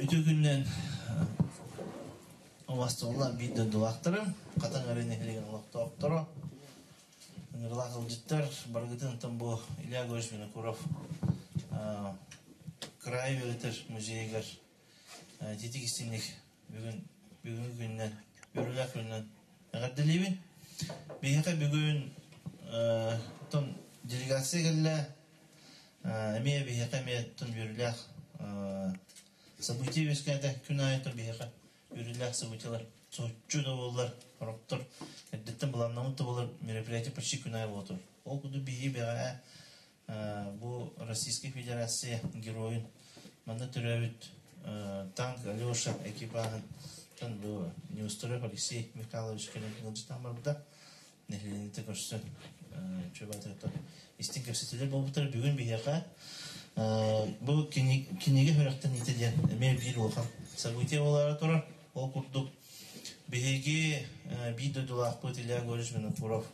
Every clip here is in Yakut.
Үтүө күнүнэн убастыбыллаах биир дойдулаахтарым, Хатыҥ Арыы нэһилиэгин олохтоохторо, ыҥырылаах ыалдьыттар, барыгытын оттон бу Илья Егорович Винокуров кыраайы үөрэтэр музейыгар ититик истиҥник бүгүн бүгүҥҥү күнүнэн, үөрүүлээх күнүнэн эҕэрдэлиибин. Биһиэхэ бүгүн оттон делегация кэллэ. Эмиэ биһиэхэ эмиэ оттон үөрүүлээх событие үөскээтэ. Күн аайы оттон биһиэхэ үөрүүлээх событиелар соһуччу да буоллар, сорохтор эрдэттэн былааннаммыт да буолар мероприятие почти күн аайы буола турар. Ол курдук биһиги бэҕэһээ бу Российскай Федерация геройун манна төрөөбүт танк Алеша экипажын бу Неустроев Алексей Михайлович кэлэн ыалдьытаан барбыта. Нэһилиэнньэтэ көрсөн үчүгэй истиҥ кэпсэтиилэр буолбуттар. Бүгүн биһиэхэ бу кинигэ сүрэхтэниитэ диэн эмиэ биир улахан событие буолаары турар. Ол курдук биһиги биир дойдулаахпыт Илья Егорович Винокуров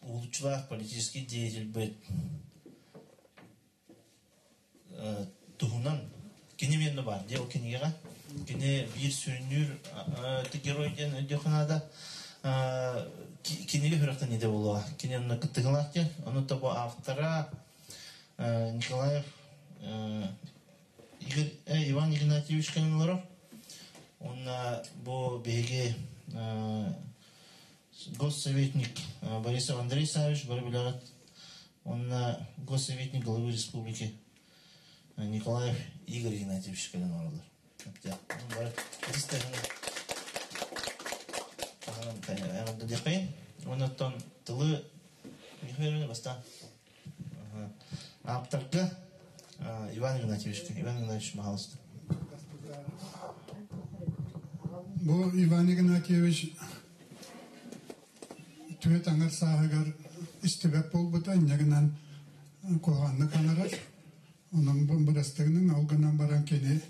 уһулуччулаах политический деятельбыт туһунан кини миэнэ баар дии ол кинигэҕэ кини биир сүрүннүүр герой диэн өйдүөххэ наада кинигэ сүрэхтэниитэ буолуоҕа кини онно кыттыгылаах диэн ону тобо автора Николаев Игорь Иван Игнатьевич кэлэн олорор уонна бу биһиги госсоветник Борисов Андрей Савич бары билэҕит уонна госсоветник главы республики Николаев Игорь Игнатьевич кэлэн олороллор. Оннуттан тылы Михаил бастаан ааптарга Иван Игнатьевичка Иван Игнатьевич пожалуйста. Бу Иван Игнатьевич түөрт аҥар сааһыгар истибэт буолбута, инньэ гынан куһаҕаннык аҥарар. Онон бырастыгынан ол гынан баран кини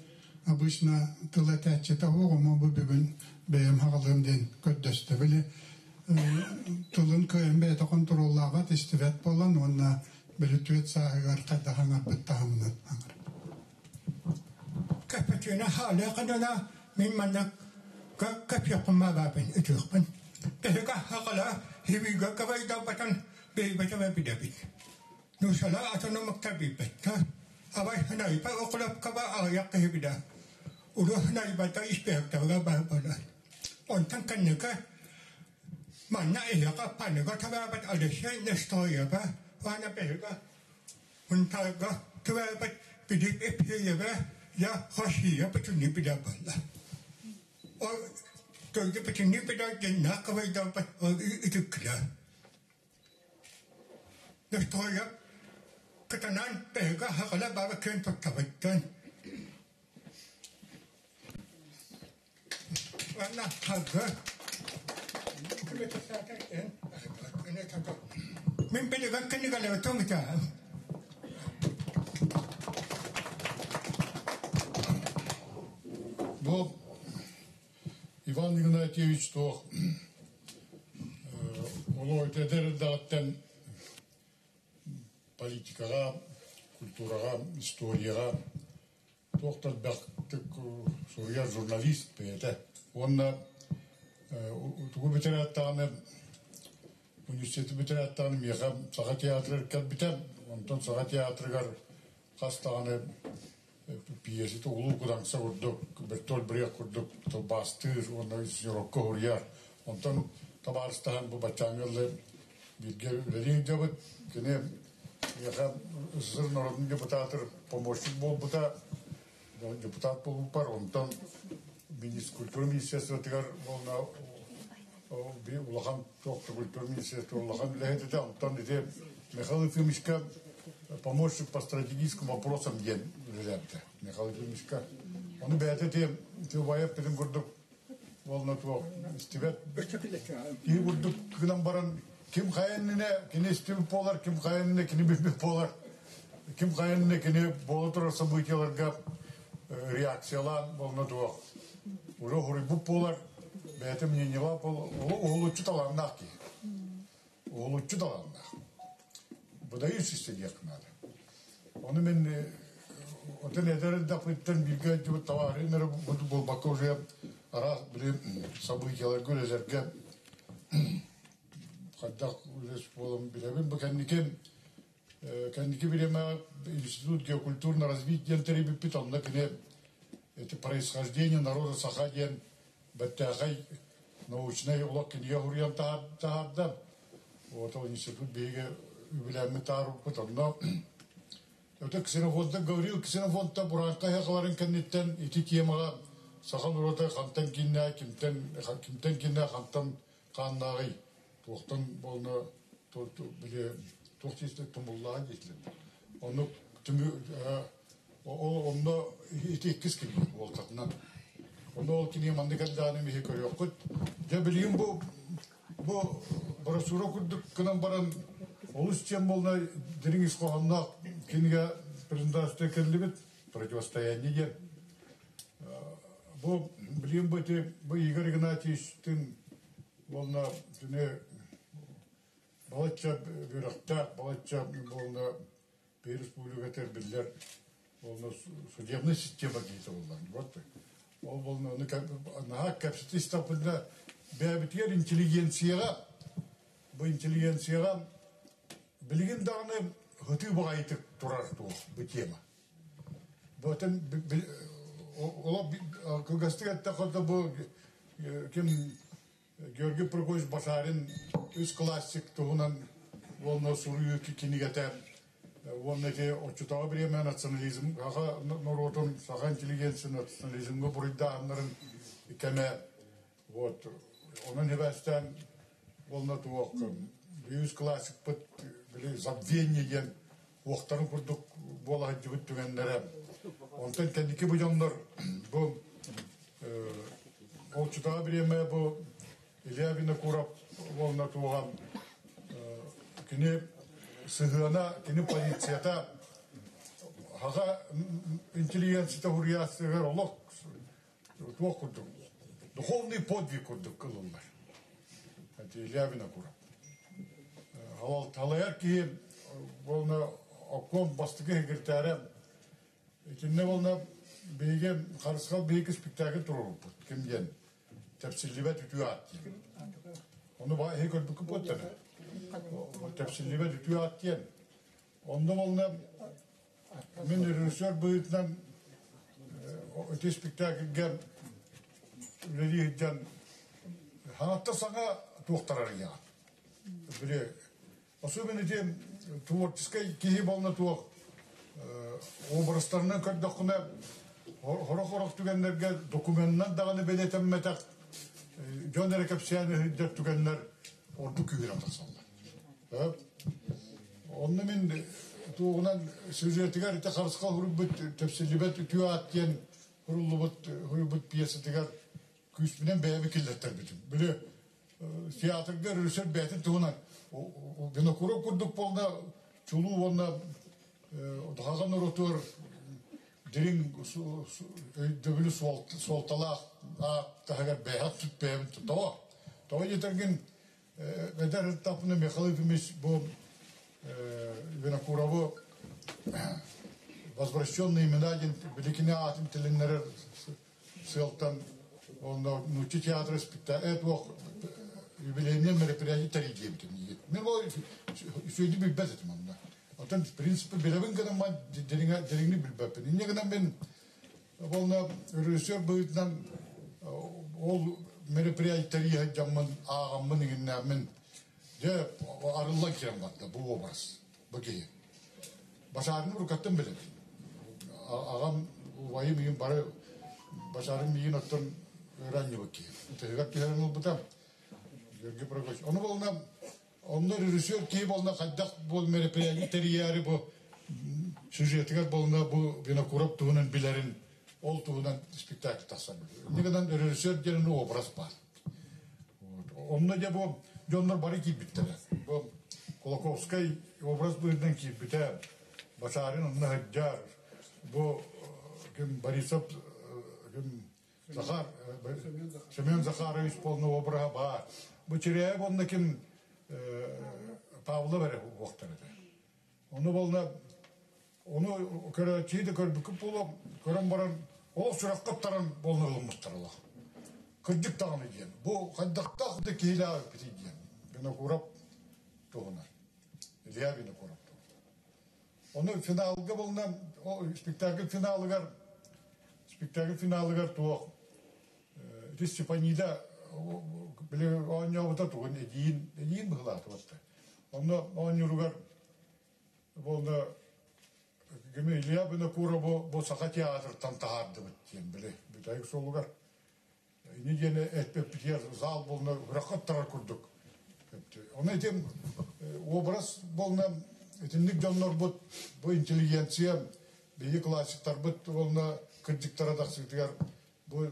обычно тыл этээччитэ суох, ону бу бүгүн бэйэм хаҕалыам диэн көрдөстө. Били тылын кыайан бэйэтэ хонтуруоллаабат, истибэт буолан уонна били түөрт сааһыгар хайдах аҥарбыт таһымынан аҥар. Кэппэтиэнэ хаалыахына мин манна кэпсиэхпин баҕарабын ытыахпын. Тэһигэ хакала хибигэ кабайдалбатан бэйбэтэмэ билэбит. Нусала атын омуктар билбэттэр. Абай ханайба окулапкаба аҕыйах киһи билэр. Улуу ханайбата испиэхтэҕэ бар болар. Онтон кэнники манна эһиэхэ паныга табаабат Алексей Нестоева уонна биһиги Унтаарга төрөөбүт Пилип Епсеевэ я Россия бүтүннүү билэр буолла. Ол дойду бүтүннүү билэр дьиннээх кабайдарбыт ол үтүккүлэр. Нестоев кытанан биһиги хакала бары күн туттабыттан. Уонна халгы Мин билигин кинигэлэри тоҥутаам. Бу Иван Игнатьевич туох олох эдэр эрдэҕиттэн политикаҕа, культураҕа, историяҕа туох да элбэхтик суруйар журналист бэйэтэ уонна тугу бүтэрээт даҕаны университеты бүтэрээт даҕаны миэхэ Саха театрыгар кэлбитэ онтон Саха театрыгар хас даҕаны пьесата Улуу Кудаҥса курдук Бертольд Брехт курдук тылбаастыыр уонна инсценировка суруйар онтон табаарыстаһан бу баччааҥҥа дылы бииргэ үлэлии сылдьабыт кини Миэхэ СССР народный депутатыр помощник буолбута, депутат буолбуппар, онтон культура министерствотыгар уонна улахан туох культура министерство улахан үлэһит этэ, онтон ити Михаил Ефимовичка помощник по стратегическим вопросам диэн үлэлээбитэ Михаил Ефимовичка. Ону бэйэтэ ити убайа эппитин курдук уонна туох истибэт киһи курдук гынан баран ким хайа иннинэ кини истибит буолар ким хайа иннинэ кини билбит буолар ким хайа иннинэ кини буола турар событиеларга реакциялаан уонна туох уже хоруйбут буолар бэйэтэ мнениелаах уһулуччу талааннаах киһи уһулуччу талааннаах выдающийся диэх наада ону мин. Отон эдэр эрдэхпиттэн бииргэ сылдьыбыт табаарыһым эрэ буолбакка уже араас били событиеларга үлэлэргэ хайдах үлэс буолан билэбин. Бу кэнники кэнники бириэмэ Институт геокультурного развития диэн тэрийбиппит, онно кини эти происхождение народа саха диэн бэртээхэй научнай олох кинигэ суруйан таһаарда. Вот ол институт биһиги үбүлээммит таһаарбыппыт. Онно Это Ксенофонта Гаврил Ксенофонта Бураанка айахаларын кэнниттэн ити темаҕа саха норуота хантан кииннээх, кимтэн кимтэн кииннээх, хантан хааннааҕый, туохтан буолна били туох диэстэ тумуллааҕа диэтилэр. Оннук түмү ол онно ити иккис кинигэ буолтатынан. Онно ол кинигэ маннык элдэҕинэ миһи көрүөххүт. Дьэ билигин бу Бу брошюра курдук гынан баран олус диэн буолла дириҥ ис хоһоонноох кинигэ презентация кэллибит противостояние диэн. Бу билигин бу ити бу Игорь Игнатьевичтыын уонна кини балачча үөрэхтээх, балачча буолла республикатыгар биллэр уонна судебная система киһитэ буоллаҕын вот ол буолна ону наһаа кэпсэтэ истэхпитинэ бэйэбитигэр интеллигенцияҕа бу интеллигенцияҕа билигин даҕаны ытыы баҕайытык турар туох бу тема бу этэн олох кылгастык эттэххэ да бу ким Георгий Прокопьевич Башарин үс классик туһунан уонна суруйуу кинигэтэ уонна ити оччотооҕу бириэмэ национализм саха норуотун саха интеллигенция национализмҥа буруйдааһыннарын кэмэ вот онон сибээстээн уонна туох үс классикпыт били забвение диэн уохтарын курдук буола сылдьыбыт түгэннэрэ. Онтон кэнники бу дьоннор бу Олчутаҕа бириэмэ бу Илья Винокуров уонна туоҕа кини сыһыана, кини позицията хаха интеллигенцията хуруйаастыгар олох туох курдук духовный подвиг курдук ылыллар. Илья Винокуров. Халайар киһи уонна обком бастакы секретаря итиннэ уонна биһиги Харысхал биһиги спектакль туруорбуппут ким диэн тэпсиллибэт үтүө аат диэн. Ону эһи көрбүккүт буоттана. Тэпсиллибэт үтүө аат диэн. Онно уонна мин режиссер быһыытынан ити спектакльгэ үлэлии сылдьан хаҥатта саҥа туохтар арыйаҕын. Били особенно ити творческай киһи буолна туох образтарынан көрдөххүнэ хорох-хорох түгэннэргэ докуменынан даҕаны бэлиэтэммэтэх дьон эрэ кэпсээн өһүйдэр түгэннэр ордук күүһүрэн тахсаллар. Онно мин туоҕунан сюжетыгар ити харысхал суруйбут тэпсиллибэт үтүө аат диэн суруллубут суруйбут пьесатыгар күүспүнэн бэйэбин киллэртэрбитим. Били театрга режиссер бэйэтин туһунан Винокуров курдук буолна чулуу уонна хаҕа норуотугар дириҥ өйдөбүлү суолталаах аат таһыгар бэйэҕэ тут бэйэбин тоҕо тоҕо диэтэргин Эдэр ырыттахпына Михаил Ефимович бу Винокурову возвращенные имена диэн биликини аатын тилиннэрэр сыалтан онно нуучча театра спектакль туох юбилейное мероприятие тэрийдиэбитим Мин ол үчүгэйдик билбэт этим онно. Оттон в принципе билэбин гынан дириҥник билбэппин. Инньэ гынан мин Уонна режиссер быһыытынан ол мероприятие тэрийэ сылдьаммын, ааҕаммын иҥиннээммин, дьэ арыллан киирэн барда бу образ, бу киһи. Башарины уруккаттан билэбин. Аҕам, убайым миигин бары Башарин миигин оттон ыранньыбыт киһи. Тыһыгар түһэрэн ылбыта. Георгий Прокопьевич. Ону буолна Онно режиссер киһи буолна хайдах бу мероприятие тэрийээри бу сюжетыгар буолна бу Винокуров туһунан билэрин ол туһунан спектакль тахсан. Инньэ гынан режиссер диэн образ баар. Онно дьэ бу дьоннор бары киирбиттэрэ. Бу Кулаковскай образ быһыытынан киирбитэ. Башарин онно сылдьар. Бу ким Борисов ким Захар, Семен Захарович полный обраһа баар. Бу Чиряев онно ким Павлов эрэ уохтар этэ. Ону болна Ону көрөөччү да көрбүккүт буолуо, көрөн баран олох сүрэххэ ыттаран буолан ылыммыттар олох. Кырдьык даҕаны диэн. Бу хайдахтаах да киһилээх эппитий диэн. Винокуров туһунан. Илья Винокуров туһунан. Ону финалга болна спектакль финалыгар спектакль финалыгар туох ити Степанида били оонньообута тугун эдиин эдиин быһылаатыбатта. Онно оонньууругар Уонна кими Илья Винокурову бу Саха театрыттан таһаардыбыт диэн били бүтэһик суолугар ини диэн эппитигэр зал буолна үрэххэ ыттарар курдук. Ону этим образ буолна итинник дьоннорбут бу интеллигенция биһиги классиктарбыт уонна кырдьыктара тахсыытыгар бу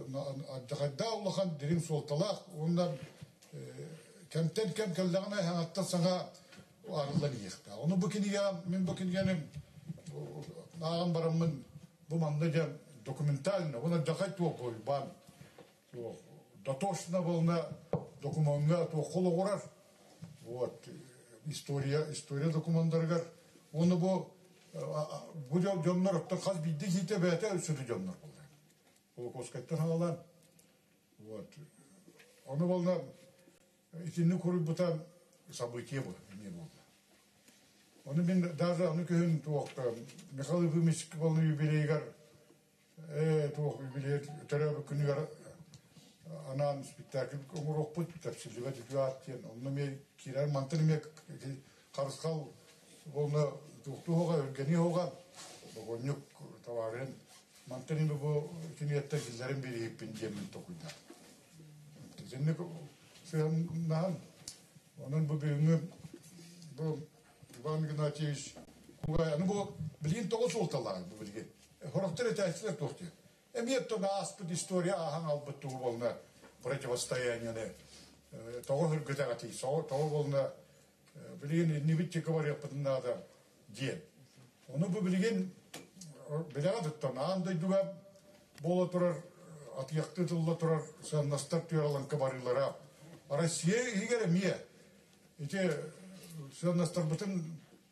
алдьархайдаах улахан дириҥ суолталаах уонна кэмтэн кэм кэллэҕинэ саҥаттан саҥа арыллан иһиэхтээх. Ону бу кинигэ мин бу кинигэни ааҕан бараммын бу манна дьэ документально уонна дьахай туох уйбаан туох дотошно буолна докумуоҥҥа туохха олоҕурар вот история история докумуоннарыгар уонна бу бу дьоннор оттон хас биирдии киһитэ бэйэтэ сүдү дьоннор буолар Холокоскайтан хаалан вот ону буолла итинник суруйбута событие эмиэ буолла. Ону мин даже аны күһүн туохта Михаил Ефимович буолла юбилейыгар туох юбилей төрөөбүт күнүгэр анаан спектакль оҥоруохпут тэпсиллибэт үтүө аат диэн онно эмиэ киирэр мантан эмиэ харысхал уонна туохтуу оһоҕо өргэнии оһоҕо богонньук товарын мантан ими бу кинигэттэн киллэрин бириһиппин диэммин токуйдаатым. Итинник сыһыаннаһан онон бу бүгүҥҥү бу Иван Игнатьевич аны бу билигин тоҕо суолталаах бу билигин сорохтор этээччилэр туох диэн эмиэ оттон ааспыт история ааһан албыт тугу буолна противостояниены тоҕо үргүтэҕитий тоҕо буолна билигин иннибит диэки барыахпытын наада диэн. Ону бу билигин билэҕэ туттан аан дойдуга буола турар атыйахтыы тылла турар сыаннастар түөралаҥка барыылара Россия иһигэр эмиэ ити сыаннастарбытын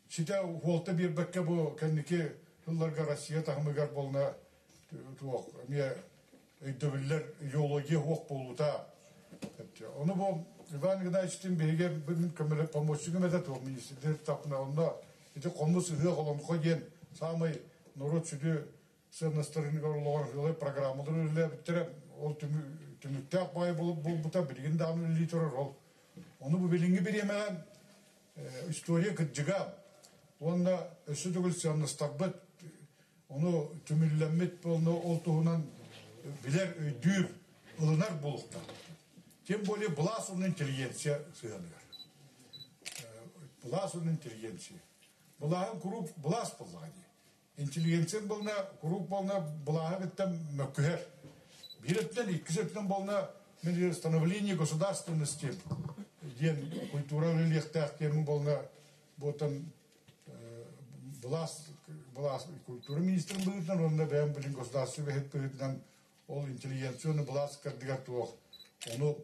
ситэ уолта биэрбэккэ бу кэнники сылларга Россия таһымыгар буолна туох эмиэ өйдөбүллэр идеология суох буолуута. Ону бу Иван Игнатьевичтин биһиги көмөлө помощнигым этэ туох министрдэр тапына онно ити хомус ыһыах олоҥхо диэн саамай норуот сүдү сыаннастарыгар олоҕор ыһыалай программалар үлэлээбиттэрэ ол түмүктээх баай буолбута билигин даҕаны үлэлии турар ол ону бу билиҥҥи бириэмэҕэ история кырдьыга уонна өссө төгүл сыаннастарбыт Ону түмүллэммит буолна ол туһунан билэр, өйдүүр, ылынар буолуохтаах. Тем более былаас уонна интеллигенция сыһыаныгар. Былаас уонна интеллигенция. Былааһын куруук былаас буоллаҕа дии. Интеллигенция буолна куруук буолна былааһы кытта мөккүһэр. Биир өттүнэн, иккис өттүнэн буолна мен становление государственности диэн культура үлэлиэхтээх диэн буолна буотан былаас былаас культура министрин быһыытынан уонна бэйэм билин государство үлэһит быһыытынан ол интеллигенцияны былаас кырдыгар туох ону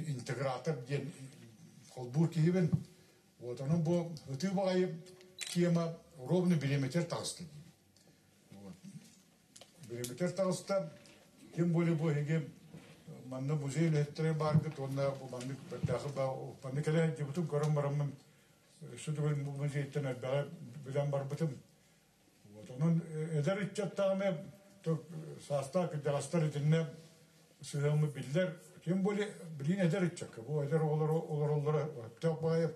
интегратор диэн холбуур киһибин. Вот онон бу ытыы баҕайы тема ровно бириэмэтигэр таҕыста диибин. Вот. Бириэмэтигэр таҕыста, тем более бу эһиги манна музей үлэһиттэрэ бааргыт уонна бу маннык бэртээхэй манна кэлэ сылдьыбытын көрөн бараммын Өссө төгүл музейтан элбэҕи билэн барбытым. Вот онон эдэр ыччаттаҕына саастаах кырдьаҕастар итиннэ сыһыаммыт биллэр. Тем более билигин эдэр ыччакка бу эдэр оҕолор олороллоро сөптөөх баайы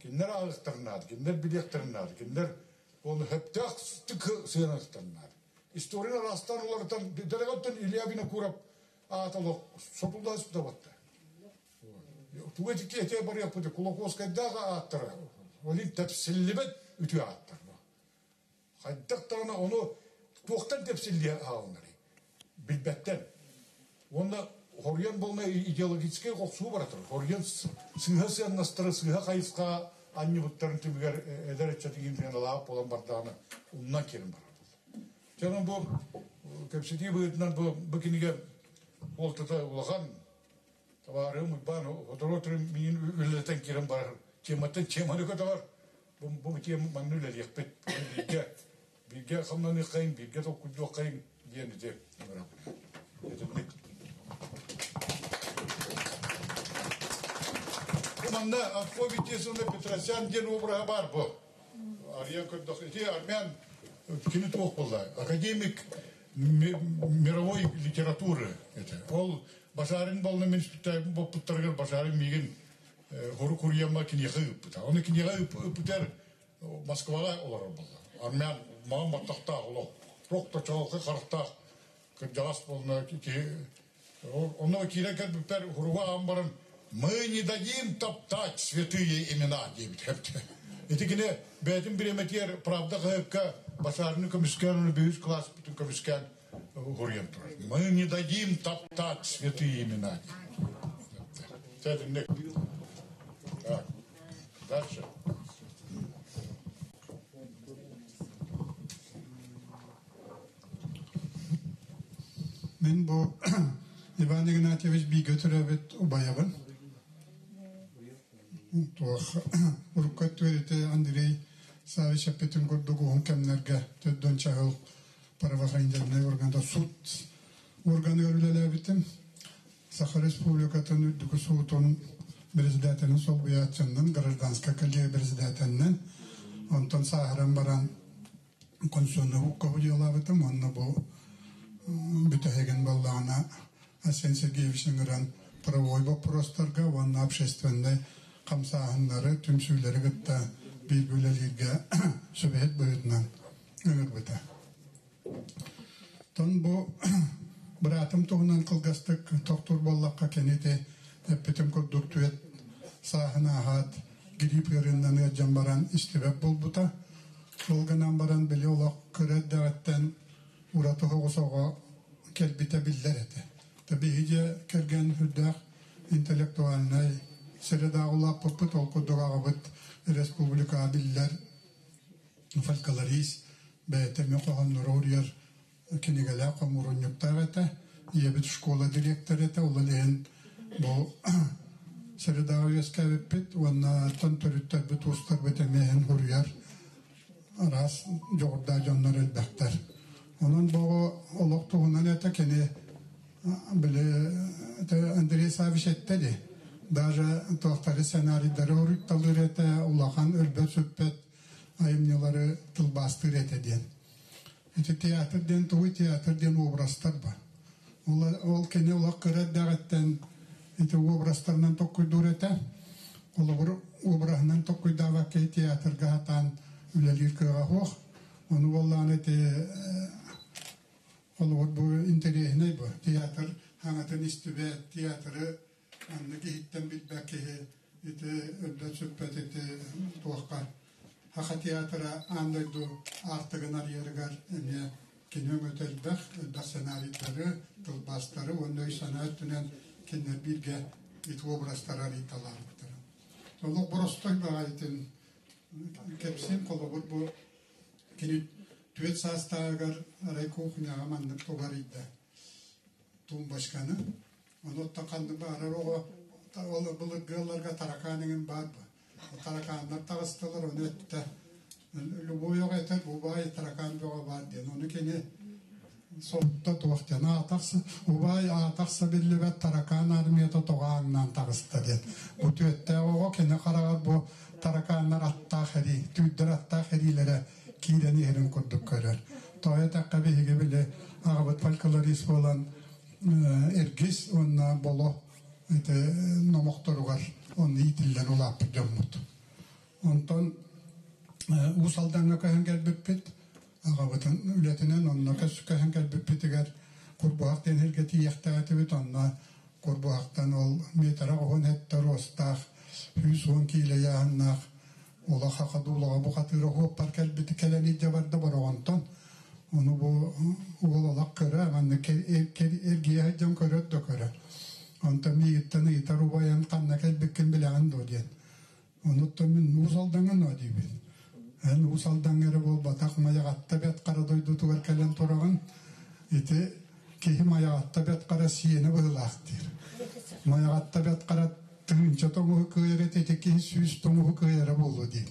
кинилэр ааҕыахтарын наада, кинилэр билиэхтэрин наада, кинилэр оны сөптөөх сыаналыахтарын наада. Историяны араастаан уларытан дэлэҕэттэн Илья Винокуров аата олох сотуллаһа сытабатта. Тугу этэ барыахпыт Кулаковскайдаах ааттара олин тэпсиллибэт үтүө ааттар. Хайдах даҕаны ону туохтан тэпсиллиэ хаалынарый? Билбэттэн. Уонна хоруйан буолна идеологическай охсуу бара турар. Хоруйан сыыһа сыаннастары, сыыһа хайысха анньыбыттарын түмүгэр эдэр ыччат иҥин буолан бардаҕына умнан киирэн барар. Дьэ бу кэпсэтии быһыытынан бу кинигэ буолтата улахан. Табаарыһым Уйбаан сотору-сотору миигин үлэлэтэн киирэн барар. Тематтан теманы көтөҕөр. Бу, бу тема манна үлэлиэхпит. Бииргэ. Бииргэ хамнаныаххайыҥ, бииргэ толкуйдуоххайыҥ диэн ити ыҥырабын. Итинник. Бу манна Апфо Петросян диэн обраһа баар бу. Арыйан көрдөх. Ити армян кини туох буолла? Академик мировой литературы это. Ол Башарин болна мен боппуттарыгар Башарин миигин хору куруйамма киниэхэ ыыппыта. Оны киниэхэ ыыппытар Москваҕа олорор буолла. Армян маҕан баттахтаах олох туох да чаҕылхай харахтаах кырдьаҕас буолна киһи онно киирэн кэлбиппэр хуруга аан баран мы не дадим топтать святые имена диэбит ити кини бэйэтин бириэмэтигэр правда хаһыакка Башарины көмүскээн уонна бэһис класспытын көмүскээн хуруйан турар мы не дадим топтать святые имена диэн так дальше Мин бу Иван Игнатьевич бииргэ төрөөбүт убайабын. Туох урукку өттүгэр Андрей Савич эппитин курдук уһун кэмнэргэ төрдүөн чаһыл правоохранительнай органда суд органыгар үлэлээбитим. Саха Республикатын үрдүкү суутун председателин солбуйааччыннан, гражданскай коллегия председателинэн, онтон сааһыран баран конституционнай укка дьыалаабытым уонна бу бүтэһигин буоллаҕына Айсен Сергеевич ыҥыран правовой боппуруостарга уонна общественнай хамсааһыннары, түмсүүлэри кытта бииргэ үлэлииргэ сүбэһит быһыытынан ыҥырбыта. Тон бу быраатым туһунан кылгастык тохтуур буоллахха кини ити эппитим курдук түөт сааһын ааһаат грипп ыарыынан ыалдьан баран истибэт буолбута. Ол гынан баран били олох кыра эрдэҕиттэн ураты соҕус оҕо кэлбитэ биллэр этэ. Биһиги дьиэ кэргэн үрдээх интеллектуальнай средаҕа улааппыппыт, ол курдук аҕабыт республикаҕа биллэр фольклорист, бэйэтэ эмиэ хоһооннору уруйар кинигэлээх хомуурунньуктаах этэ. Ийэбит школа директора этэ, ол иһин бу средаҕа үөскээбиппит уонна оттон төрүттэрбит, уустарбыт эмиэ иһин уруйар араас дьоҕурдаах дьоннор элбэхтэр. Онон бу олох туһунан этэ кини били Андрей Савич эттэ дии даже туохтары сценарийдары уруйталыыр этэ улахан өлбөт-сүппэт айымньылары тылбаастыыр этэ диэн. Ити театр диэн тугуй театр диэн образтар бар. Ол, ол кини олох кыра эрдэҕиттэн ити образтарынан токкуйдуур этэ. Холобур, обраһынан токкуйдаабакка театрга сатаан үлэлиир кыаҕа суох. Ону буоллаҕына ити холобур бу интэриэһинэй бу театр хаҥатын истибэт, театры Маннык иһиттэн билбэт киһи ити өлбөт-сүппэт ити туохха Саха театра аан дойду аартыгын арыйарыгар эмиэ кини өҥөтө элбэх, элбэх сценарийдары, тылбаастары уонна өй-санаа өттүнэн кинилэр бииргэ ити образтары арыйталаабыттара. Олох боростой баҕайытын кэпсиим холобур бу кини түөрт саастааҕыгар арай кухняҕа маннык тугу арыйда тумбочканы Онуттан ханнык баҕарар оҕо ол былыргы ыалларга таракаан эҥин баар буо. Таракааннар таҕыстылар, ону эттэ. Любой оҕо этэр убаай таракаан бөҕө баар диэн. Ону кини сотто туох диэн аатахса убаай аатахса биллибэт таракаан армията тоҕо ааҥнаан таҕыста диэн. Бу түөттээх оҕо кини хараҕар бу таракааннар аттаах эрии, түүрдэр аттаах эриилэрэ киирэн иһэрин курдук көрөр. Тоҕо этэххэ биһиги били аҕабыт фольклорист буолан Эргис уонна Боло ити номохторугар онно иитиллэн улааппыт дьоммут. Онтон Уус Алдаҥҥа көһөн кэлбиппит. Аҕабытын үлэтинэн онно көһөн кэлбиппитигэр Курбуһах диэн сиргэ тиийиэхтээх этибит. Онно Курбуһахтан ол миэтэрэ оһун эттэ оруостаах, 110 киилэ ыйааһыннаах Улаха Хадуулаҕа бухатыыр оһуоппар кэлбит кэлэн илдьэ барда Бороҕонтон. Ону бу уол олох кыра, маннык эргийэ сылдьан көрөр да көрөр. Онтон миигиттэн ыйытар убайан ханна кэлбиккин билэҕин дуо диэн. Онуттан мин Уус Алдаҥҥа ноо диибин. Эн Уус Алдаҥҥа эрэ буолбатах Майаҕатта Бэт Хара дойдутугар кэлэн тураҕын. Ити киһи Майаҕатта Бэт Хара сиэнэ быһыылаах диир. Майаҕатта Бэт Хара тыһыынча тоҥуһу кыайар этэ ити киһи 100 тоҥуһу кыайара буолуо диир.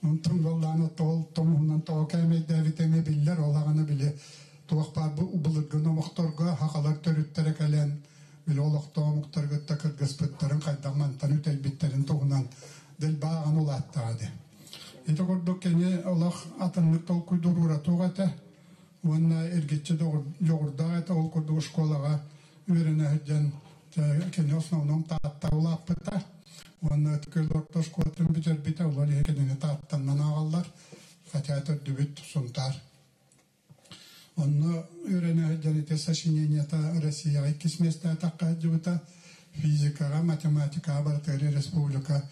Онтон буоллаҕына тоҕо тоҥуһунан тоҕо кээмэйдээбитэ эмиэ биллэр, ол аҕана били туох баар бу былыргы номохторго сахалар төрүттэрэ кэлэн били олохтоох омуктары кытта кыргыспыттарын хайдах мантан үтэйбиттэрин туһунан дэлбааҕын улааттаҕа дии. Ити курдук кини олох атыннык толкуйдуур уратуох этэ уонна эргиччи дьоҕурдаах этэ. Ол курдук школаҕа үөрэнэ сылдьан кини основном Таатта улааппыта уонна Күөл орто оскуолатын бүтэрбитэ. Олор иһэ кинини Тааттаннан ааҕаллар, хотя төрдүбүт Сунтаар. Онно үөрэнэ сылдьан ити сочинениета Россияҕа иккис миэстээтахха сылдьыбыта. Физикаҕа, математикаҕа барытыгар республика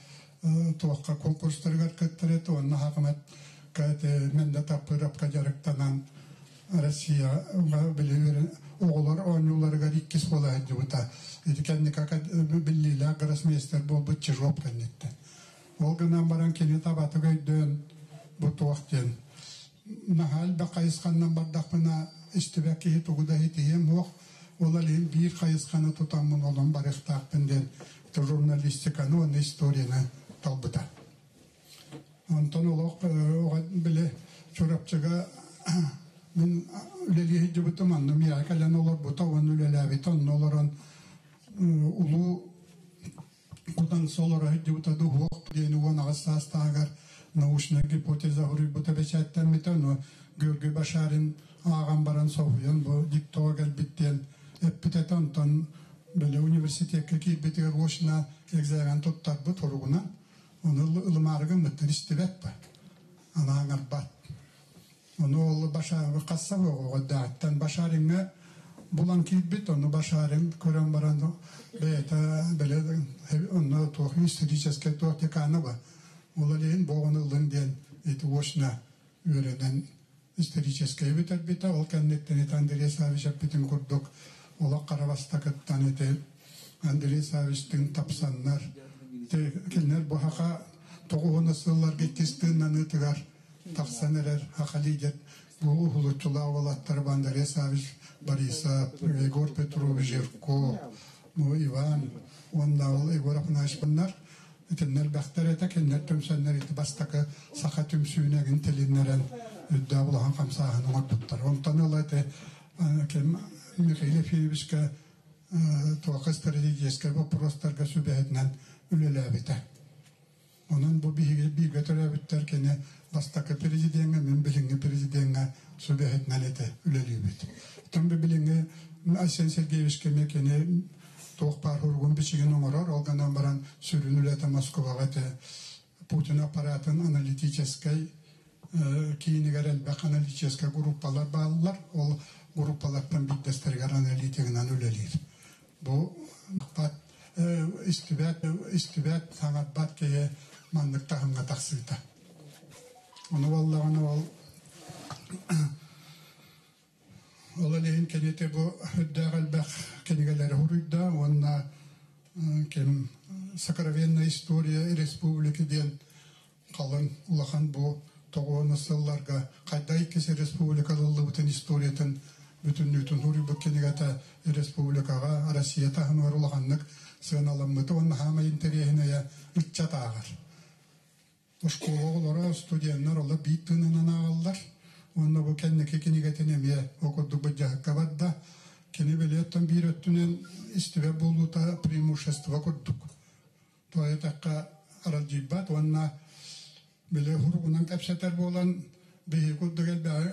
туохха конкурстарыгар кыттар этэ уонна хакыматка ити Мэнде Таппыровка дьарыктанан Россияҕа били оҕолор оонньууларыгар иккис буола сылдьыбыта. Ити кэнники биллиилээх гроссмейстер буолбут Чижов кэнниттэн. Ол гынан баран кини табатык өйдөөн бу туох диэн наһаа элбэх хайысханнан бардахпына истибэт киһи тугу да иһитиһиэм суох. Ол иһин биир хайысханы тутаммын онон барыахтаахпын диэн журналистиканы уонна историяны талбыта. Онтон олох били Чурапчыга мин үлэлии сылдьыбытым, онно миэхэ кэлэн олорбута уонна үлэлээбитэ, онно олорон улуу Кудаҥса олоро сылдьыбыта дуһуох диэни 18 саастааҕар научнай гипотеза суруйбута бэчээттэммитэ, ону Георгий Башарин ааҕан баран соһуйан бу диктоҕа кэлбит диэн эппит этэ, онтон били университекка киирбитигэр очно экзамен туттарбыт уругунан ону ылымаары гыммыттар истибэт ба анаан Ону ол Башаров хасса оҕоҕордааҕыттан Башариҥҥа булан киирбит, ону Башарин көрөн баран бэйэтэ бэлэ онно туох историческай туох декана ба. Ол иһин боҕун ыллын диэн ити очно үөрэнэн историческай бүтэрбитэ. Ол кэнниттэн ити Андрей Савич эппитин курдук олох хара бастакыттан ити Андрей Савичтыын тапсаннар кинилэр бу хаха тоҕуһуна сылларга иккис тыыннаныытыгар тахсан эрэр саха лидер бу уһулуччулаах уолаттары Андрей Савич Борисов, Егор Петрович Жирков, ну Иван уонна ол Егор Афанасьевич bunlar итиннэр элбэхтэр этэ кинилэр түмсэннэр ити бастакы саха түмсүүнэгин тилиннэрэн үрдээх улахан хамсааһын оҥорбуттар. Онтон ыла ити ким Михаил Ефимовичка туохха стратегическай боппуруостарга сүбэһитинэн үлэлээбитэ. Онон бу биһиги бииргэ төрөөбүттэр кини бастакы президеҥҥэ, мин билиҥҥи президеҥҥэ сүбэһитинэн этэ үлэлиибит. Оттон бу билиҥҥи Айсен Сергеевичка эмиэ кини туох баар уругун бичигин оҥорор, ол гынан баран сүрүн үлэтэ Москваҕа этэ. Путин аппаратын аналитическай киинигэр элбэх аналитическай группалар бааллар. Ол группалартан биирдэстэригэр аналитигынан үлэлиир. Бу истибэт, истибэт, саҥарбат киһи маннык таһымҥа тахсыыта. Ону буоллаҕына ол ол иһин кинити бу үрдээх элбэх кинигэлэри суруйда уонна ким «Сокровенная история республики» диэн халыҥ улахан бу тоҕуону сылларга хайдах иккис республика ылыллыбытын историятын бүтүннүүтүн суруйбут кинигэтэ республикаҕа Россия таһымыгар улаханнык сыаналаммыта уонна хаамай интэриэһинэйэ ыччат ааҕар. Оскуола оҕолоро, студеннар олор биир тыынынан ааҕаллар. Уонна бу кэнники кинигэтин эмиэ ол курдук былдьаһыкка барда. Кини билиэттэн биир өттүнэн истибэт буолуута преимущество курдук. Тоҕо аралдьыйбат уонна били уругунан кэпсэтэр буолан биһиги курдук элбэҕи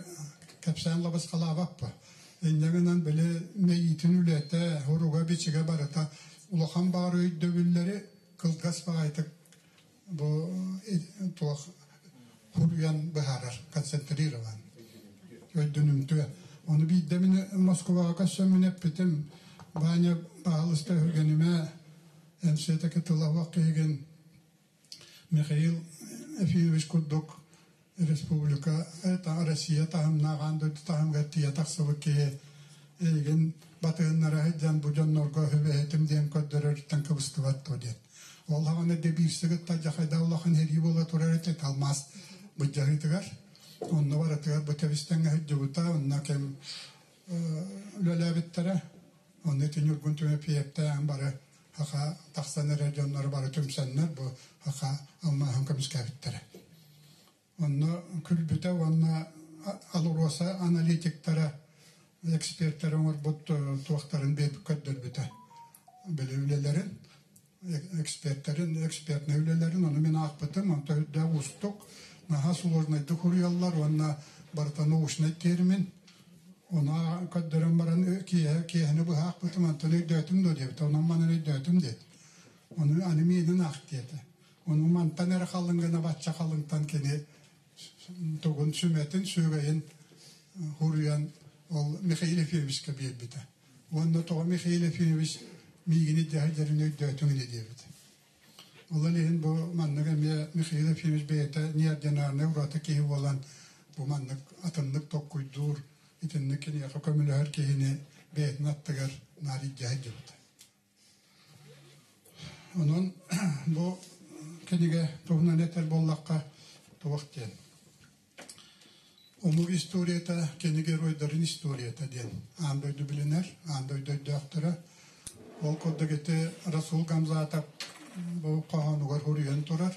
кэпсээн лабысхалаабаппа. Инньэ гынан били мэйиитин үлэтэ, уруга-бичигэ барыта улахан баҕар өйдөбүллэри кылгас баҕайытык бу туох хуруйан быһаарар, концентрирован өйдөнүмтүө. Ону биирдэ мин Москваҕа көрсөммүн эппитим, Ваня, баһаалыста өһүргэнимэ, эн все-таки тылабах киһигин Михаил Ефимович курдук республика, Россия таһымнаах аан дойду таһымыгар тиийэ тахсыбыт киһи эйигин батыһыннара сылдьан бу дьоннорго сүбэһитим диэн көрдөрөрүттэн кыбыстыбат дуо диэн. Ол хаҕана дэбиирси кытта дьахайда улахан сэрии буола турар этэ алмаас былдьаһыытыгар. Онно барытыгар бу тэбистэҥҥэ сылдьыбыта, онно кэм үлэлээбиттэрэ. Онно ити Ньургун Түмэппиэптээн бары хаха тахсан эрэр дьоннору бары түмсэннэр бу хаха алмааһын көмүскээбиттэрэ. Онно күлбүтэ уонна АЛРОСА аналитиктара, экспертэр оҥорбут туохтарын көрдөрбүтэ. Били үлэлэрин, экспертэрин, экспертнэй үлэлэрин, ону мин аахпытым, онто үрдээх уустук, наһаа сложнайдык суруйаллар уонна барыта научнай термин. Ону көрдөрөн баран киэһэни быһа аахпытым, онтон өйдөөтүм дуо диэбитэ, онон манан өйдөөтүм диэт. Ону аны миэнин аах диэтэ. Ону мантан эрэ халыҥ гына бачча халыҥтан кини тугун сүмэтин, сүөгэйин хуруйан ол Михаил Ефимовичка биэрбитэ. Уонна тоҕо Михаил Ефимович миигин илдьэ өйдөөтүҥ ини диэбит. Ол иһин бу маннык эмиэ Михаил Ефимович бэйэтэ неординарнай ураты киһи буолан бу маннык атыннык толкуйдуур, итинник киниэхэ көмөлөһөр киһини бэйэтин аттыгар наар илдьэ сылдьыбыта. Онон бу кинигэ туһунан этэр буоллахха туох диэн Омук историята кини геройдарын историята диэн аан дойду билинэр, аан дойду өйдөөхтөрө. Ол курдук ити Расул Гамзатов бу хоһоонугар суруйан турар.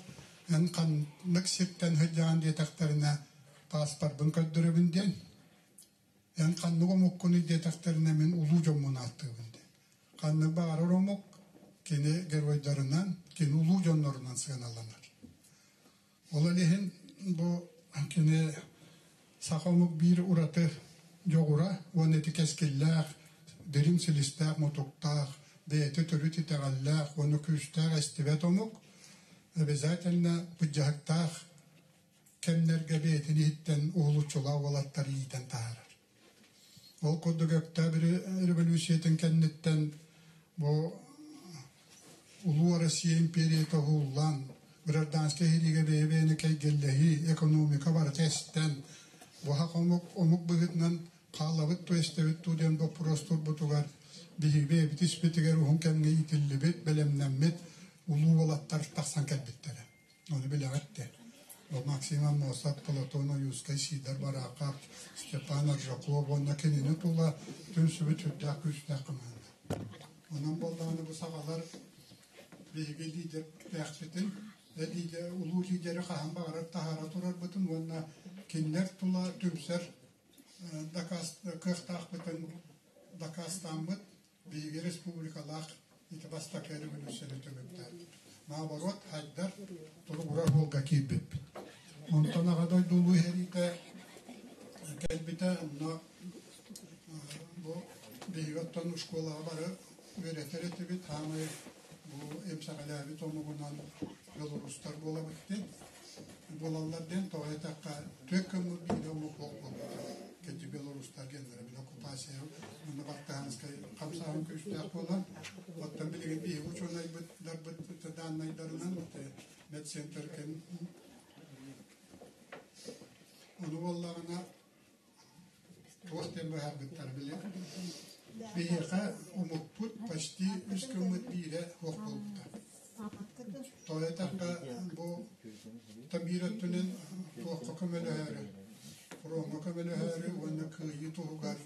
Эн ханнык сиртэн сылдьаҕын диэтэхтэринэ пааспарбын көрдөрөбүн диэн. Эн ханнык омуккунуй диэтэхтэринэ мин улуу дьоммун ааттыыбын диэн. Ханнык баҕарар омук кини геройдарынан, кини улуу дьоннорунан сыаналанар. Ол иһин бу кини саха омук биир ураты дьоҕура уонна ити кэскиллээх, дириҥ силистээх мутуктаах, бэйэтэ төрүт итэҕэллээх уонна күүстээх эстибэт омук обязательно быдьаһыктаах кэмнэргэ бэйэтин иһиттэн уһулуччулаах уолаттары иитэн таһаарар. Ол курдук Өктөөп революциятын кэнниттэн бу Улуу Россия империята уһуллан, гражданскай сэриигэ бэйэ-бэйэни кэйгэллэһии, экономика барыта эстэн, буһах омук, омук быһыытынан хаалабыт туу эстэбит дуу диэн боппуруос турбутугар биһиги бэйэбит испитигэр уһун кэмҥэ иитиллибит, бэлэмнэммит улуу уолаттар тахсан кэлбиттэрэ. Ону билэҕит дээ. Ол Максим Аммосов, Платон Ойуускай, Сидор Барахов, Степан Аржаков уонна кинини тула түмсүбүт сүрдээх күүстээх команда. Онон буоллаҕына бу саҕалар биһиги лидердээхпитин, улуу лидери хаһан баҕарар таһаара турарбытын уонна кинилэр тула түмсэр кыахтаахпытын дакаастааммыт биһиги республикалаах ити бастакы революцияны түмүктээтибит. Наоборот, хайдар туругурар суолга киирбиппит. Онтон Аҕа дойду Улуу сэриитэ кэлбитэ, онно бу биһиги оттон школаҕа бары үөрэтэр этибит, хаамай бу эмсэҕэлээбит омугунан белорустар буолабыт диэн буолаллар диэн тоҕо эттэххэ түөрт көҥүл биирэ омук суох буолбута кэти белорустар геннэрэ били оккупация уонна бартыһаанскай хамсааһын күүстээх буолан оттон билигин биһиги учуонайбыт дааннайдарынан медцентр кэм ону буоллаҕына туох диэн быһаарбыттар били биһиэхэ омукпут почти үс гыммыт биирэ суох буолбута тоҕо эттэххэ бу биир өттүнэн туохха көмөлөһөрү фроҥҥа көмөлөһөрү уонна кыайыы туһугар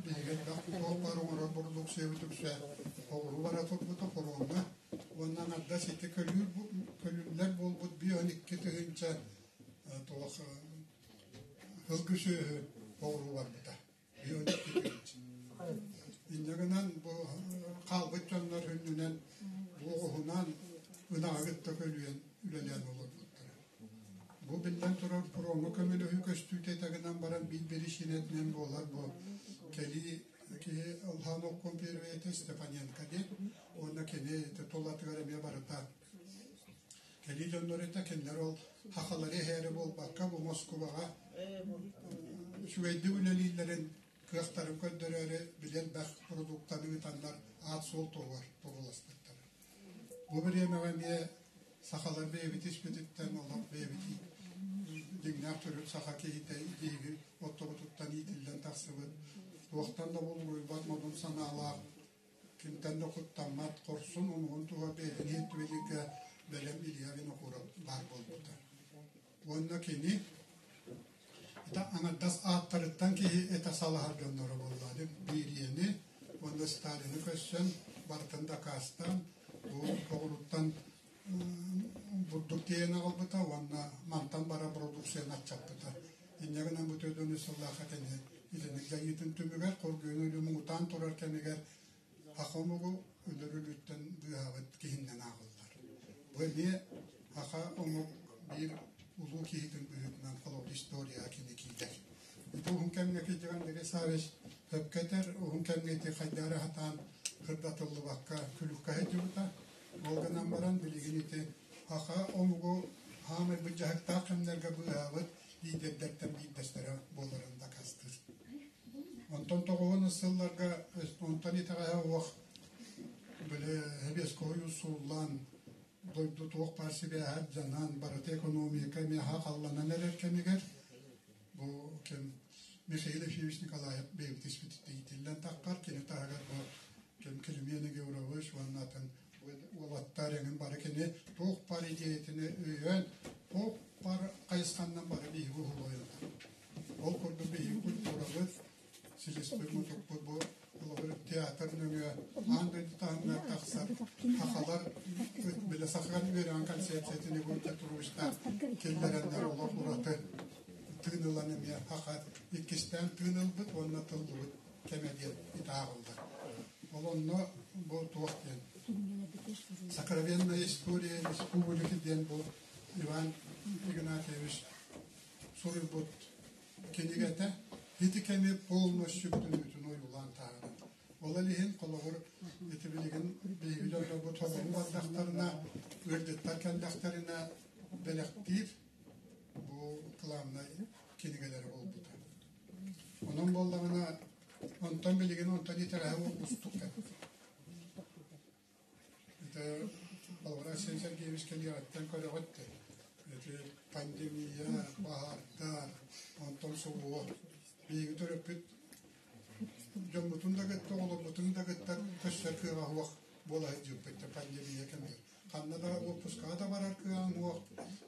биһиги элбэх туох баар оҥорор бородууксуйабыт үксэ оҕуру бара турбута фроҥҥа уонна аҥардас ити көлүүр көлүллэр буолбут 52 тыһыынча туох сылгы сүөһү оҕуру барбыта. Инньэ гынан бу хаалбыт дьоннор үрдүнэн буоҕуһунан ынаҕы кытта көлүйэн үлэлээн олорбуттара. Бу биллэн турар фроҥҥа көмөлөһүү көстүүтэ этэ гынан баран биир биричиинэтинэн буолар бу кэлии киһи Ылһаан Оккон первэйэтэ Степаненко диэн уонна кини тулатыгар эмиэ барыта кэлии дьоннор этэ кинилэр ол хахалары эһээри буолбакка бу Москубаҕа үчүгэйдик үлэлииллэрин кыахтарын көрдөрөөрү били элбэх продуктаны ыытаннар аат-суол туһугар турууласпыттар. Бу бириэмэҕэ эмиэ сахалар бэйэбит испититтэн олох бэйэбит дьиҥнээх төрүт саха киһитэ биһиги оттобутуттан иитиллэн тахсыбыт туохтан да булгуйбат модун санаалаах кимтэн да куттаммат хорсун омугун туһа бэйэтин иһиттибилигэ бэлэм Илья Винокуров баар буолбута. Уонна кини это аҥардас ааттарыттан киһи этэ салаһар дьонноро буолла. Бириэни уонна Сталины көрсөн барытын дакаастаан бу оҕуруттан Бурдук тиэйэн аҕалбыта уонна мантан барар продукцияны аччаппыта. Инньэ гынан бу төрдүнү сыллаахха кини итинник дьайыытын түмүгэр хоргуйан өлүү муҥутаан турар кэмигэр саха омугу өлөр өлүүттэн быыһаабыт киһиннэн ааҕыллар. Бу эмиэ саха омук биир улуу киһитин быһыытынан холобур историяҕа кини киирэр. Ити уһун кэмҥэ киирдиҕин Андрей Саввич сөпкө этэр, уһун кэмҥэ ити хайдары сатаан кырдатыллыбакка күлүккэ сылдьыбыта. Ол гынан баран билигин ити саха омугу хаамай быдьаһыктаах кэмнэргэ быыһаабыт лидердэртэн биирдэстэрэ буоларын дакаастыыр. Онтон тоҕуһун сылларга онтон итэҕэһэ уох били Сэбиэскэй сууллан дойду туох баар сибээһэ дьанан барыта экономика эмиэ халланан эрэр кэмигэр бу кэм Михаил Ефимович Николаев бэйэбит испититтэн иитиллэн таххар кини таһыгар бу кэм Климент Егорович уонна атын уолаттар эҥин бары кини туох бар идиэйэтини өйөөн туох бар хайысханнан бары биһиги уһулуойаллар. Ол курдук биһиги культурабыт, силиспит мутукпут бу холобур театр нөҥүө аан дойду таһымыгар тахсар сахалар билэ сахалар үөрэҕин концепциятын Егор Петровичтаах киллэрэннэр олох ураты тыын ылан эмиэ саха иккистээн тыын ылбыт уонна тыллыбыт кэмэ диэн итааҕыллар. Ол онно бу туох диэн Сокровенная история республики диэн бу Иван Игнатьевич суруйбут кинигэтэ ити кэми полностью бүтүннүүтүн ойуулаан таһаарар. Ол иһин холобур ити билигин биһиги дьоннорбут толору бардахтарына, ыалдьыттар кэллэхтэринэ бэлэхтиир бу главнай кинигэлэри буолбута. Онон буоллаҕына, онтон билигин онтон итэҕэһэ уустук кэлбит. Это Алгар Арсен Сергеевич кэлиэҕиттэн көрөҕүт да, ити пандемия, баһаардар, онтон субуо. Биһиги төрөппүт дьоммутун да кытта, оҕолорбутун да кытта көстөр кыаҕа суох буола сылдьыбыппыт пандемия кэмигэр. Ханна да уоппускаҕа да барар кыаҕыҥ суох.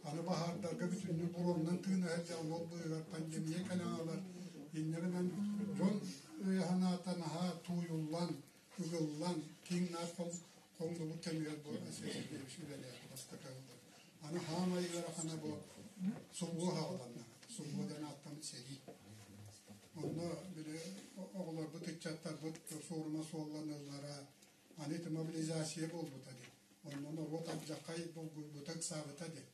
Аны баһаардарга бүтүннүү буруоннан тыына сылдьан ол быыһыгар пандемия кэлэн аҕалар. Инньэ гынан дьон өйө-санаата наһаа тууйуллан, ыгыллан, киҥ-наар хоҥнубут кэмигэр бу Алексей Сергеевич үлэлээтэ бастакы ыллар. Аны хаамай ыарахана бу сулуо хааланна. Сулуо диэн ааттаммыт сэрии. Онно били оҕолорбут, ыччаттарбыт суорума суолланыылара, аны ити мобилизация буолбута дии. Онно норуот алдьархай булгуйбута, ыксаабыта дии.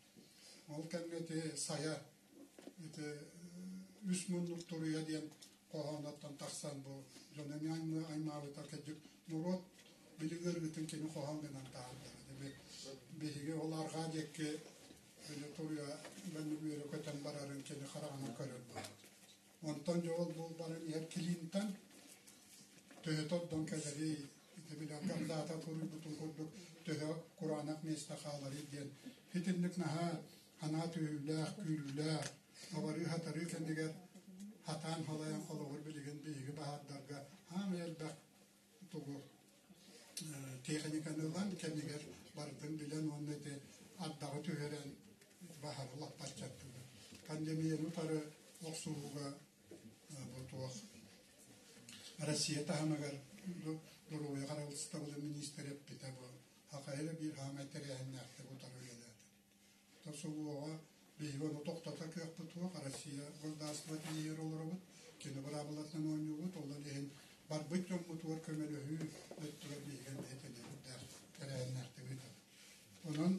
Ол кэмҥэ ити сайа ити үс муннук туруйа диэн хоһоонноттон тахсан бу дьон эмиэ аймаабыта кырдьык норуот били ыарыытын кини хоһоон гынан таһаарда. Биһиги ол арҕаа диэки били туруйа маннык үөрэ көтөн барарын кини хараҕынан көрөр буолбут. Онтон дьэ ол бу баран иһэр Клинтон төһө тордон кэлэрий, ити били даата туруйбутун курдук төһө кураанах миэстэ хааларый диэн итинник наһаа санаа түһүүлээх, күүрүүлээх, абарыы-хатарыы кэмигэр хатаан халайан холобур билигин биһиги баһаардарга хаамай элбэх тугу техниканы ылан кэмигэр барытын билэн уонна ити ардаҕы түһэрэн баһары лаппаччаттылар. Пандемияны утары охсуһууга бу туох Россия таһымыгар доруобуйа харыстабылын миниистирэ эппитэ бу Хахайра биир хаамай тэрээһиннээхтик утары үлэлээтэ. Тосулуоҕа биһиги ону тохтотор кыахпыт суох, Россия государство тиийэр олоробут, кини быраабылатынан оонньуубут, ол иһин барбыт дьоммутугар көмөлөһүү өттүгэр биһиги эмиэ тэнэбиттээх тэрээһиннээхтик ыытабыт. Онон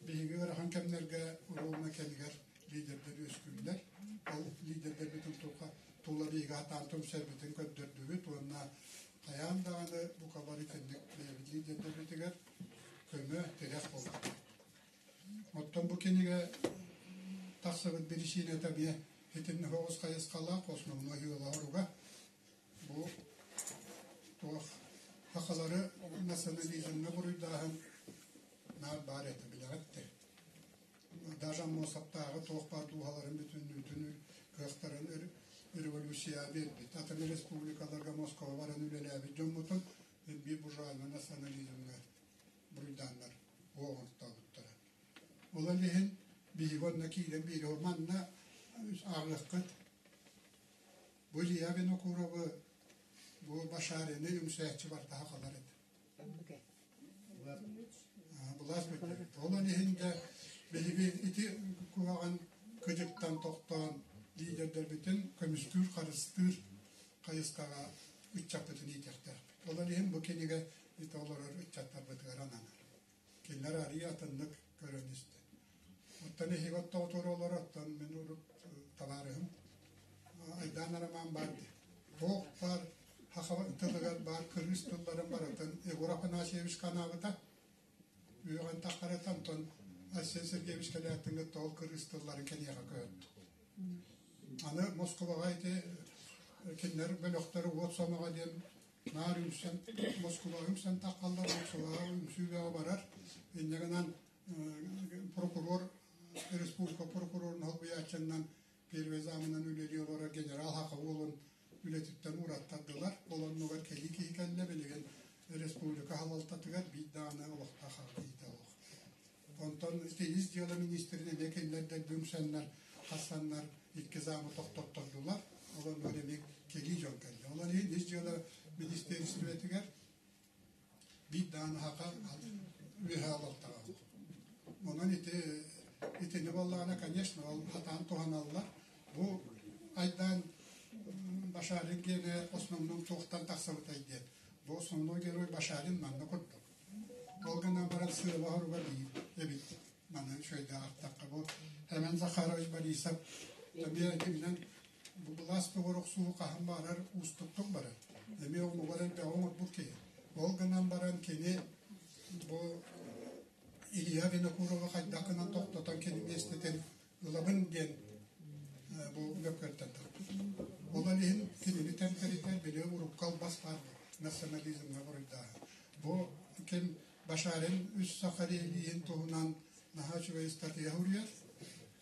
биһиги ыарахан кэмнэргэ уруолуна кэмигэр лидердэр үөскүүллэр. Ол лидердэрбитин туха тула биһиги сатаан түмсэрбитин көрдөрдүбүт уонна хайаан даҕаны бука бары итинник бэйэбит лидердэрбитигэр көмө, тирэх буоллахпыт. Оттон бу кинигэ тахсыбыт биричиинэтэ эмиэ итинник оҕус хайысхалаах основной ыала-оруга. Бу туох сахалары национализмҥа буруйдааһын наар баар этэ билэҕит дээ. Даже Аммосовтааҕы туох баар дууһаларын бүтүннүүтүн кыахтарын революция биэрбит. Атын республикаларга Москва баран үлэлээбит дьоммутун биир буржуазный национализмҥа буруйдааннар уоҕуртообуттара. Ол иһин биһиги онно киирэн биэриэҕи манна ааҕыаххыт. Бу Илья Винокуровы бу Башарины үҥсээччи бартаһа халар этэ. Былаас бүттэ. Ол иһин да иһин бу кинигэ ити олорор ыччаттарбытыгар ананар. Кинилэр арыый атыннык көрөн истэ. Оттон эһиги оттоотуор олорор, оттон мин урут табаарыһым Айдаан Арамаан баар дии. Туох баар саха тылыгар баар кырыыс тылларын барытын Егор Афанасьевич ханаабыта. Үөҕэн таххарата, онтон Айсен Сергеевич кэлээттин кытта ол кырыыс тылларын киниэхэ көһөрдө. Аны Москубаҕа ити кинилэр бөлөхтөрө уот сомоҕо диэн наар үҥсэн Москубаҕа үҥсэн таххаллар, Москубаҕа үҥсүү бөҕө барар. Инньэ гынан прокурор, республика прокурорун солбуйааччыннан первый замынан үлэлии олорор генерал Хаха уолун үлэтиттэн уураттардылар. Ол оннугар кэлии киһи кэллэ, билигин республика салалтатыгар биир даҕаны олохтоох аҕа киһитэ олох. Онтон ис дьыала министрин эмиэ кинилэр үҥсэннэр, хасаннар икки замы тохтоттордулар. Ол оннугар эмиэ кэлии дьон кэллэ. Ол иһин ис дьыала министиэристибэтигэр биир даҕаны хака үөһэ алалтаҕа. Онон ити итини буоллаҕына, конечно, ол хатаан туһаналлар. Бу айдаан Башарин гиэнэ основном туохтан тахсыбытай диэн. Бу основной герой Башарин манна курдук. Ол гынан баран сыала хоруга биир эбит. Манна үчүгэйдээх аттахха бу Хэмэн Захарович Борисов эмиэ итинэн бу былаас тугар охсуһу хаһан баарар уустуктук барар. Эмиэ омугар элбэҕи оҥорбут киһи. Ол гынан баран кини бу Илья Винокурова хайдах гынан тохтотон кини миэстэтин ылабын диэн бу мөккүөртэн тахпыт. Ол иһин кинини тэмтэритэр били урукку албас баар национализмҥа буруйдааһын. Бу ким Башарин үс саха релиин туһунан наһаа үчүгэй ыстатыйа суруйар.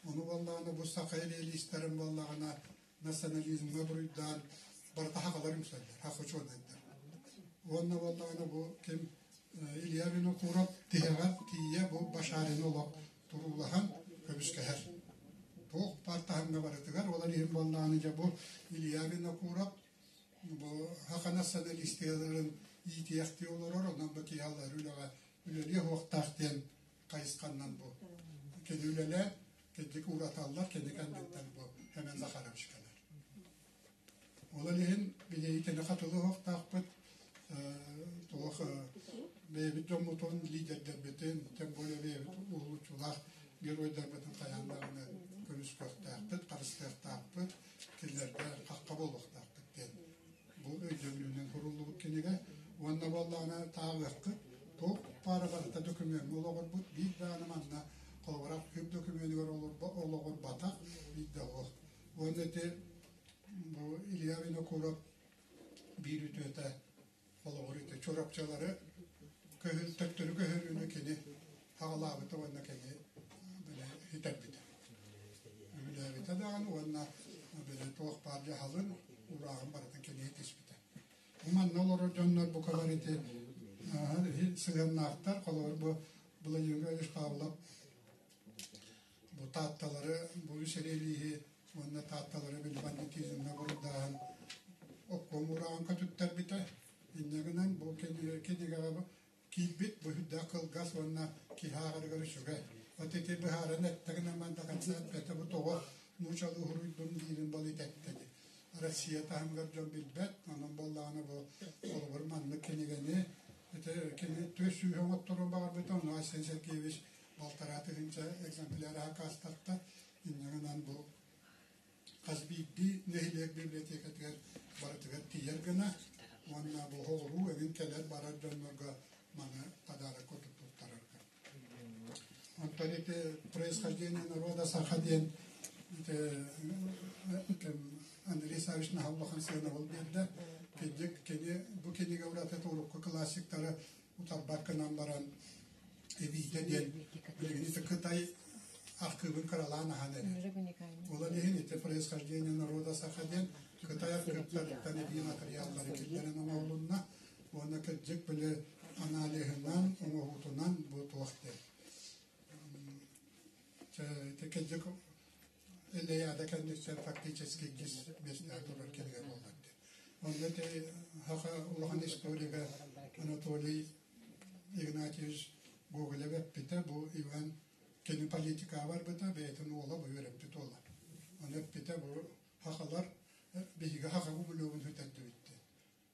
Ону буоллаҕына бу саха релиистэрин буоллаҕына национализмҥа буруйдаан барыта хахалар үҥсэллэр, хах учуонайдар. Уонна буоллаҕына бу ким Илья Винокуров тиһэҕэр тиийэ бу Башарины олох туруулаһан көмүскэһэр. Туох баар таһымҥа барытыгар ол иһин буоллаҕына дьэ бу Илья Винокуров бу саха националистияларын иитиэхтии олорор, онон бу киһи аллар үлэҕэ үлэлиэ суохтаах диэн хайысханнан бу кини үлэлээн кырдьык уураталлар, кини кэнниттэн бу Хэмэн Захарович кэлэр. Ол иһин билиитини хатылы уһуктаахпыт, туох бэйэбит дьоммутун, лидердэрбитин, тем более бэйэбит уһулуччулаах геройдарбытын хайаан даҕаны көмүскүөхтээхпит, харыстыахтаахпыт, кинилэргэ хахха буолуохтаахпыт диэн бу өйдөбүлүнэн суруллубут кинигэ. Уонна буоллаҕына тааҕыаххыт, туох паара барыта докумуоҥҥа олоҕурбут, биир даҕаны манна холобура архыып докумуонугар олоҕурбатах, биир да олох. Уонна ити бу Илья Винокуров биир үтүөтэ холобур ити Чурапчылары көһүл төттөрү көһөрүүнү кини хаҕалаабыта уонна кини били хитэрбитэ. Үбүлээбитэ даҕаны уонна били туох баар дьаһалын, уурааҕын барытын кини тиспитэ. Бу манна олорор дьоннор букалар ити сыһыаннаахтар, холобур бу Владимир Иванович Павлов бу Таатталары, бу үс эриэлииһи уонна Таатталары били бандитизмҥа буруйдааһын обком уурааҕын көтүттэрбитэ. Инньэ гынан бу кинигэҕэ киирбит бу сүрдээх кылгас уонна киһи ааҕарыгар үчүгэй. Вот ити быһааран эттэ гынан до конца эппэтэ бу тоҕо нуучалыы суруйдум диирин балыйда эттэ дии. Россия таһымыгар дьон билбэт, онон буоллаҕына бу холобур маннык кинигэни ити кини түөрт сүүһэ оҥотторуон баҕарбыта, ону Айсен Сергеевич балтараа тыһыынча экземпляр акаастатта. Инньэ гынан бу хас биирдии нэһилиэк библиотекатыгар барытыгар тиийэр гына уонна бу оҕуруу эҥин кэлэр-барар дьоннорго маны подарок курдук туттарарга. Онтон ити происхождение народа саха диэн ити Андрей Савич наһаа улахан сыанабыл биэрдэ. Кини, кини бу кинигэ уратыта урукку классиктары утарбат гынан баран эбиитэ диэн билигин ити Кытай архыыбын кыралаан аһан эрэр. Ол иһин ити происхождение народа саха диэн Кытай архыыптарыттан эбии матырыйааллары киллэрэн оҥоһулунна уонна кырдьык били аналиһынан, оҥоһуутунан бу туох диэн. Ити кырдьык Эллэйаада кэнниттэн фактически иккис миэстэҕэ турар кинигэ буолар диэн. Онно ити саха улахан историга Анатолий Игнатьевич Гоголев эппитэ, бу Иван кини политикаҕа барбыта, бэйэтин уола бу үөрэппит уола. Ону эппитэ бу сахалар биһиги саха гумилевын сүтэрдибит диэн.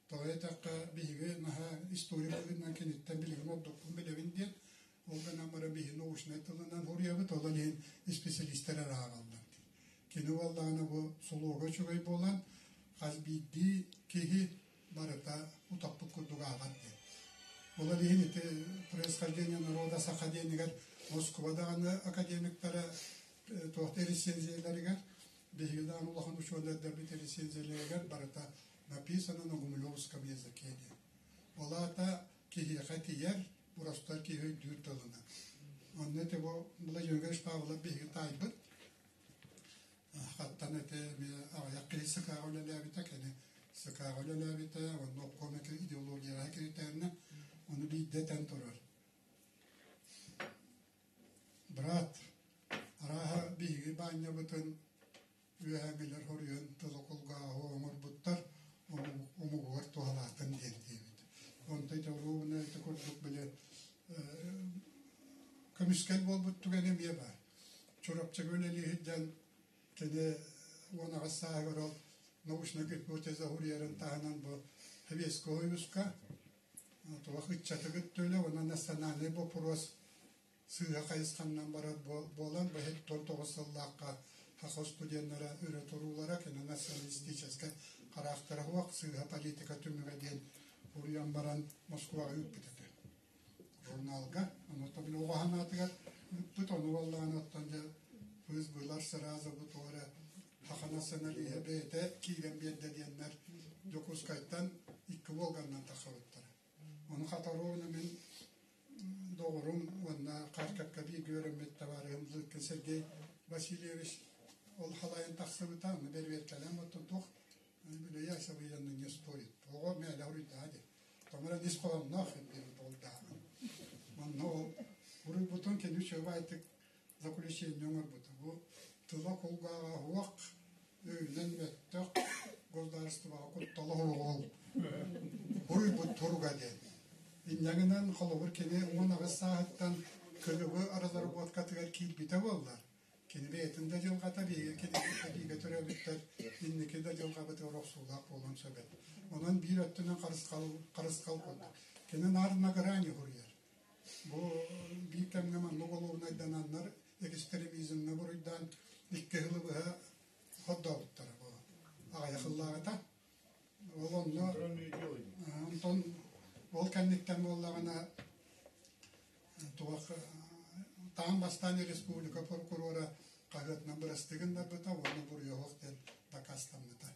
Тоҕо Тоҕо эттэххэ, биһиги наһаа история быһыытынан киниттэн билигин ордукпун билэбин диэн, ол гынан баран биһи научнай тылынан суруйабыт, ол иһин исписэлиистэр эрэ ааҕаллар дии. Кини буоллаҕына бу солуога үчүгэй буолан, хас биирдии киһи барыта утаппыт курдук ааҕар диэн. Ол иһин ити происхождение народа саха диэнигэр Москуба даҕаны академиктара туох да рецензияларыгар, биһиги даҕаны улахан учуонайдарбыт рецензияларыгар барыта написано на гумилевском языке диэн. Ол аата киһиэхэ тиийэр, простой киһи өйдүүр тылынан. Онно ити бу Владимир Григорьевич Павлов биһиги таайбыт. Хаттан ити эмиэ аҕыйах киһи СК-ҕа үлэлээбитэ, кини СК-ҕа үлэлээбитэ, онно обком идеологияҕа киритээннэ, ону биирдэ этэн турар. Брат, арааһа биһиги баанньабытын үөһээҥҥилэр хоруйан тылы кулгааҕы оҥорбуттар, омугугар туһалаатын диэн диэбит. Онто ити оруобуна ити курдук били көмүскэл буолбут түгэнэ эмиэ баар. Чурапчыга үлэлии сылдьан кини 18 сааһыгар ол научнай гипотеза суруйарын таһынан бу Советского Союзка туох ыччатыгыт төлө уонна национальный вопрос сыыһа хайысханнан барар буолан бу 19 сыллаахха саха студеннара өрө туруулара кини националистическай хараахтара суох сыыһа политика түмүгэ диэн уруйан баран Москваҕа ыыппыт этэ журналга. Онуоха били оҕо санаатыгар ыыппыт, ону буоллаҕына оттон дьэ быыс былар сразу бу туох эрэ саха националиһа бэйэтэ киирэн биэрдэ диэннэр Дьокуускайтан икки Волганнан тахсыбыттара. Ону хата мин доҕорум уонна Харьковка бииргэ үөрэммит табаарыһым Зыркин Сергей Васильевич ол халайан тахсыбыта, ону бэрэбиэркэлээн оттон туох билэйэ сабыйанны не стоит. Тоҕо мээлэ уруйдаа диэн. Тоҥора ис хоһоонноох диэбит ол даҕаны. Манна ол уруйбутун кини үчүгэйдик заключение оҥорбута. Бу тыла кулгааҕа уох, өйүнэн мөттөх государствоҕа куттала суох уруйбут туруга диэн. Инньэ холобур кини 18 сааһыттан КГБ разработкатыгар киирбитэ буоллар, кини бэйэтин да дьылҕата биһиги кинигэ төрөөбүттэр инники да дьылҕабытыгар охсуулаах буолуон сөп этэ. Онон биир өттүнэн харысхал, харысхал курдук. Кини наар на грани суруйар. Бу биир кэмҥэ маннык олуурунайдананнар экстремизмҥэ буруйдаан икки сылы быһа хордообуттара бу аҕыйах сыллааҕыта. Ол онно онтон ол кэнниттэн буоллаҕына туох таан бастаан республика прокурора хаһыатынан бырастыы гыннарбыта уонна буруйа диэн дакаастаммыта.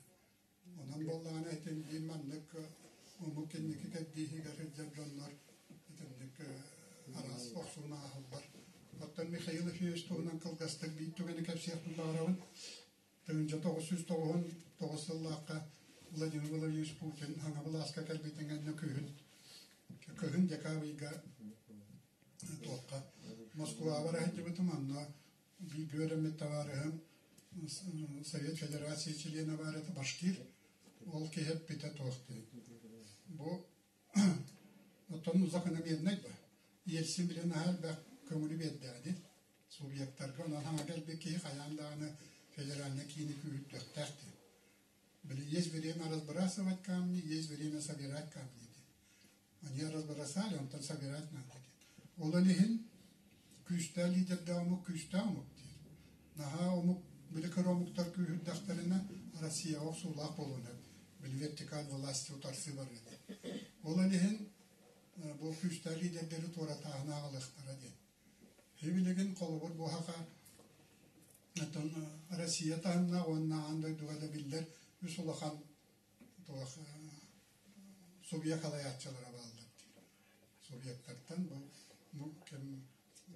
Онон буоллаҕына итин биир маннык омук инники кэрдииһигэр сылдьар дьоннор итинник араас охсууну ааһаллар. Оттон Михаил Ефимович туһунан кылгастык биир түгэни кэпсиэхпин баҕарабын. 1999 сыллаахха Владимир Владимирович Путин саҥа былааска кэлбитин кэннэ күһүн кыһын декабрьга туохха Москваҕа бара сылдьыбытым онно бииргэ үөрэммит табаарыһым Совет Федерации чилиэнэ баар этэ башкир ол киһи эппитэ туох диэн бу оттон закономернай ба Ельцин билэн наһаа элбэх көҥүлү биэрдэҕэ дии субъектарга онон саҥа кэлбит киһи хайаан даҕаны федеральнай киини күүһүрдүөхтээх диэн били есть время разбрасывать камни, есть время собирать камни диэн. Они разбросали, онтон собирать надо диэн. Ол иһин күүстээх лидердээх омук күүстээх омук диир. Наһаа омук били кыра омуктар күүһүрдэхтэринэ Россияҕа охсуулаах буолуон сөп. Били вертикаль власти утарсыы барыа диэн. Ол иһин бу күүстээх лидердэри туоратааһыны аҕалыахтара диэн. Билигин холобур бу саха оттон Россия таһымнаах уонна аан дойдуга да биллэр үс улахан туох субъект халайааччылара бааллар диир. Субъектартан бу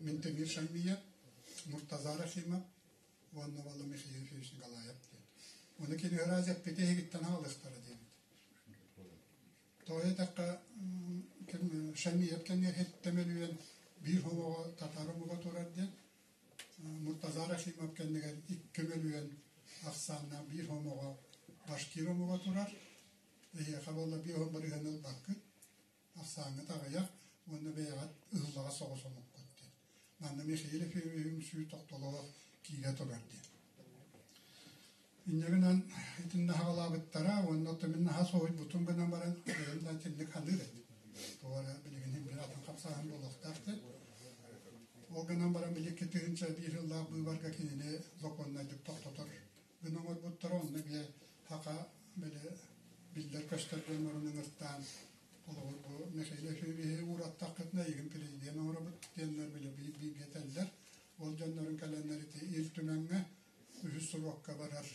Минтемир Шаймиев, Муртаза Рахимов уонна Валла Михаил Ефимович Николаев диэн. Ону кини ыраас эппити эһигиттэн аҕалыахтара диэбит. Тоҕо диэтэххэ, Шамиев кэннигэр һиттэмэлүйэн биир хомоҕо татаар омуга турар диэн, Муртаза Рахимов кэннигэр икки мөлүйүөн ахсааннаах биир хомоҕо башкир омуга турар. Эһиэхэ буолла биир бырыһыаны ылбаккыт, ахсааҥҥыт аҕыйах уонна бэйэҕит ыһыллаҕа соҕус омуккут диэн. Манна Михаил Ефимович үҥсүү тохтолоох киирэ турар диэн. Инньэ гынан итиннэ хаҕалаабыттара уонна оттон мин наһаа соһуйбутум гынан баран бэйэм да итинник саныыр этим. Тоҕо эрэ билигин мин атын хамсааһын буолуохтаах диэн. Ол гынан баран били 2001 сыллаах быыбарга кинини законнайдык тохтотор гына оҥорбуттара. Онно эмиэ саха били биллэр-көстөр дьоннорун ыҥыртаан холобур бу Михаил Ефимовиһы уураттаххытына эйигин президент оҥоробут диэннэр били бииргэ этэллэр. Ол дьоннорун кэлэннэр ити Ил Түмэҥҥэ үһүс суруокка барар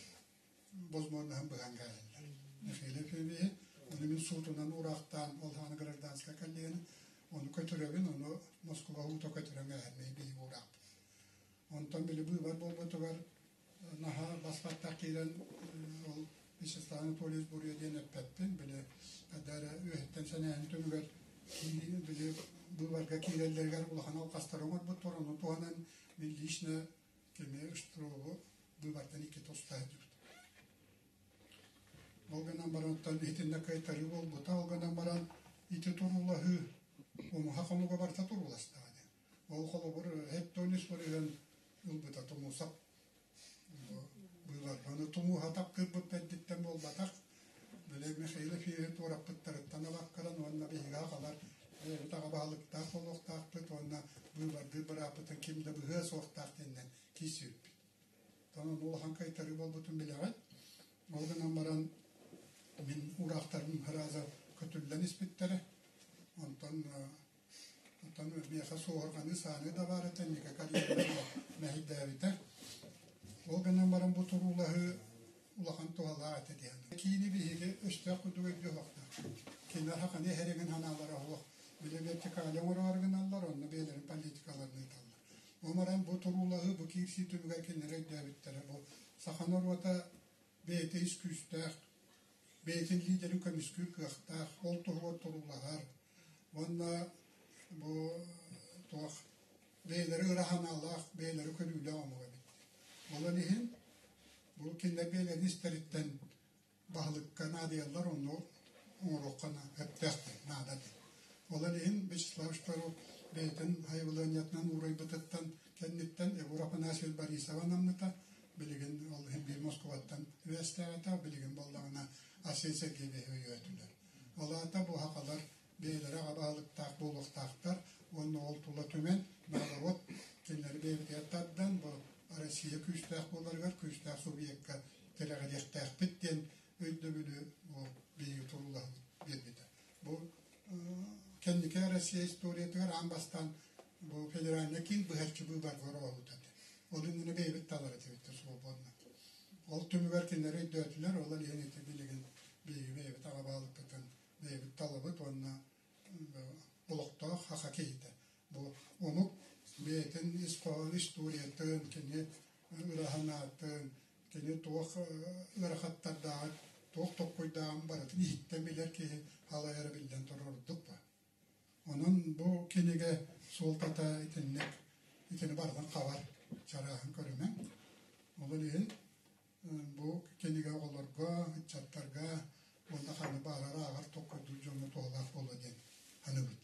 возможноһын быһан кээлэллэр. Михаил Ефимовиһы ону мин суутунан уураахтаан ол саҕана гражданскай коллегияны ону көтүрөбүн, ону Москуба уута көтүрөн кээһэрмэй биһиги уураахпыт. Онтон били быыбар буолбутугар наһаа бас-баттах киирэн ол Вячеслав Анатольевич буруйа диэн эппэппин, били хайда эрэ үөһэттэн сэнээһин түмүгэр били быыбарга киирэллэригэр улахан алҕастары оҥорбуттар, ону туһанан мин лично кими Штрову быыбартан иккитэ уста сылдьыбыт. Ол гынан баран оттон итиннэ кыайтарыы буолбута, ол гынан баран ити туруулаһыы умуһах омуга барыта турууластаҕа диэн. Ол холобур Хеттонис барыһын ылбыта Тумусов быыбар. Аны Тумуһа таптыырбыт бэрдиттэн буолбатах. Били Михаил Ефимович туораппыттарыттан абаккаран уонна биһиги аҕалар бэйэбит аҕа баһылыктаах буолуохтаахпыт уонна быыбардыыр бырааппытын ким да быһыа суохтаах диэннэн киирсибиппит. Онон улахан кайтарыы буолбутун билэҕит. Ол гынан баран мин уураахтарым ырааза көтүллэн испиттэрэ. Онтон Оттон миэхэ суоһурҕаныы сааныы да баар этэ, Ника карьераны мэһэйдээбитэ. Ол гынан баран бу туруулаһыы улахан туһалаах этэ диэн. Киини биһиги өстөөх курдук өйдүөх Кинилэр хаханы эһэригин санаалара суох. Били вертикали оҥороору гыналлар, онно бэйэлэрин политикаларын ыыталлар. Ол баран бу туруулаһыы, бу киирсии түмүгэр кинилэр өйдөөбүттэрэ. Бу саха норуота бэйэтэ ис күүстээх, бэйэтин лидерин көмүскүүр кыахтаах, ол туһугар туруулаһар, Уонна бу туох бэйэлэри ыра санаалаах, бэйэлэри көрүүлээх омук эбит. Онон иһин бу кинилэр бэйэлэрин истэриттэн баһылыкка наадыйаллар, онно оҥоруохха сөптөөх наада диэн. Ол иһин Вячеслав Штыров бэйэтин айыбылыанньатынан уурайбытыттан кэнниттэн Егор Афанасьевич Борисова анаммыта. Билигин ол иһин биир Москваттан үөстээбэтэ, билигин буоллаҕына Арсен Сергеевиһи өйөөтүлэр. Ол аата бу сахалар бэйэлэрэ аҕа баһылыктаах буолуохтаахтар уонна ол тула түмэн, наоборот, кинилэри бэйэбитигэр тардан, бу Россия күүстээх буоларыгар күүстээх субъекка тирэҕириэхтээхпит диэн өйдөбүлү бу биһиги туруулаһан биэрбитэ. Бу кэнники Россия историятыгар аан бастаан бу федеральнай киин быһаччы быыбарга ороолута этэ. Ол иннинэ бэйэбит талар этибит свободно. Ол түмүгэр кинилэр өйдөөтүлэр, ол иһин ити билигин биһиги бэйэбит аҕа баһылыкпытын бэйэбит талабыт уонна олохтоох саха киһитэ. Бу омук бэйэтин ис хоһоон историятын, кини ыраһанаатын, кини туох ыарахаттардааҕын, туох толкуйдааҕын барытын иһиттэн билэр киһи халайара биллэн турар ордук ба. Онон бу кинигэ суолтата итинник итини барытын хабар чарааһын көрүмэҥ. Ол иһин Бу кинигэ оҕолорго, ыччаттарга уонна ханна баарар ааҕар толкуйдуур дьоҥҥо туһалаах буолуо диэн саныыбыт.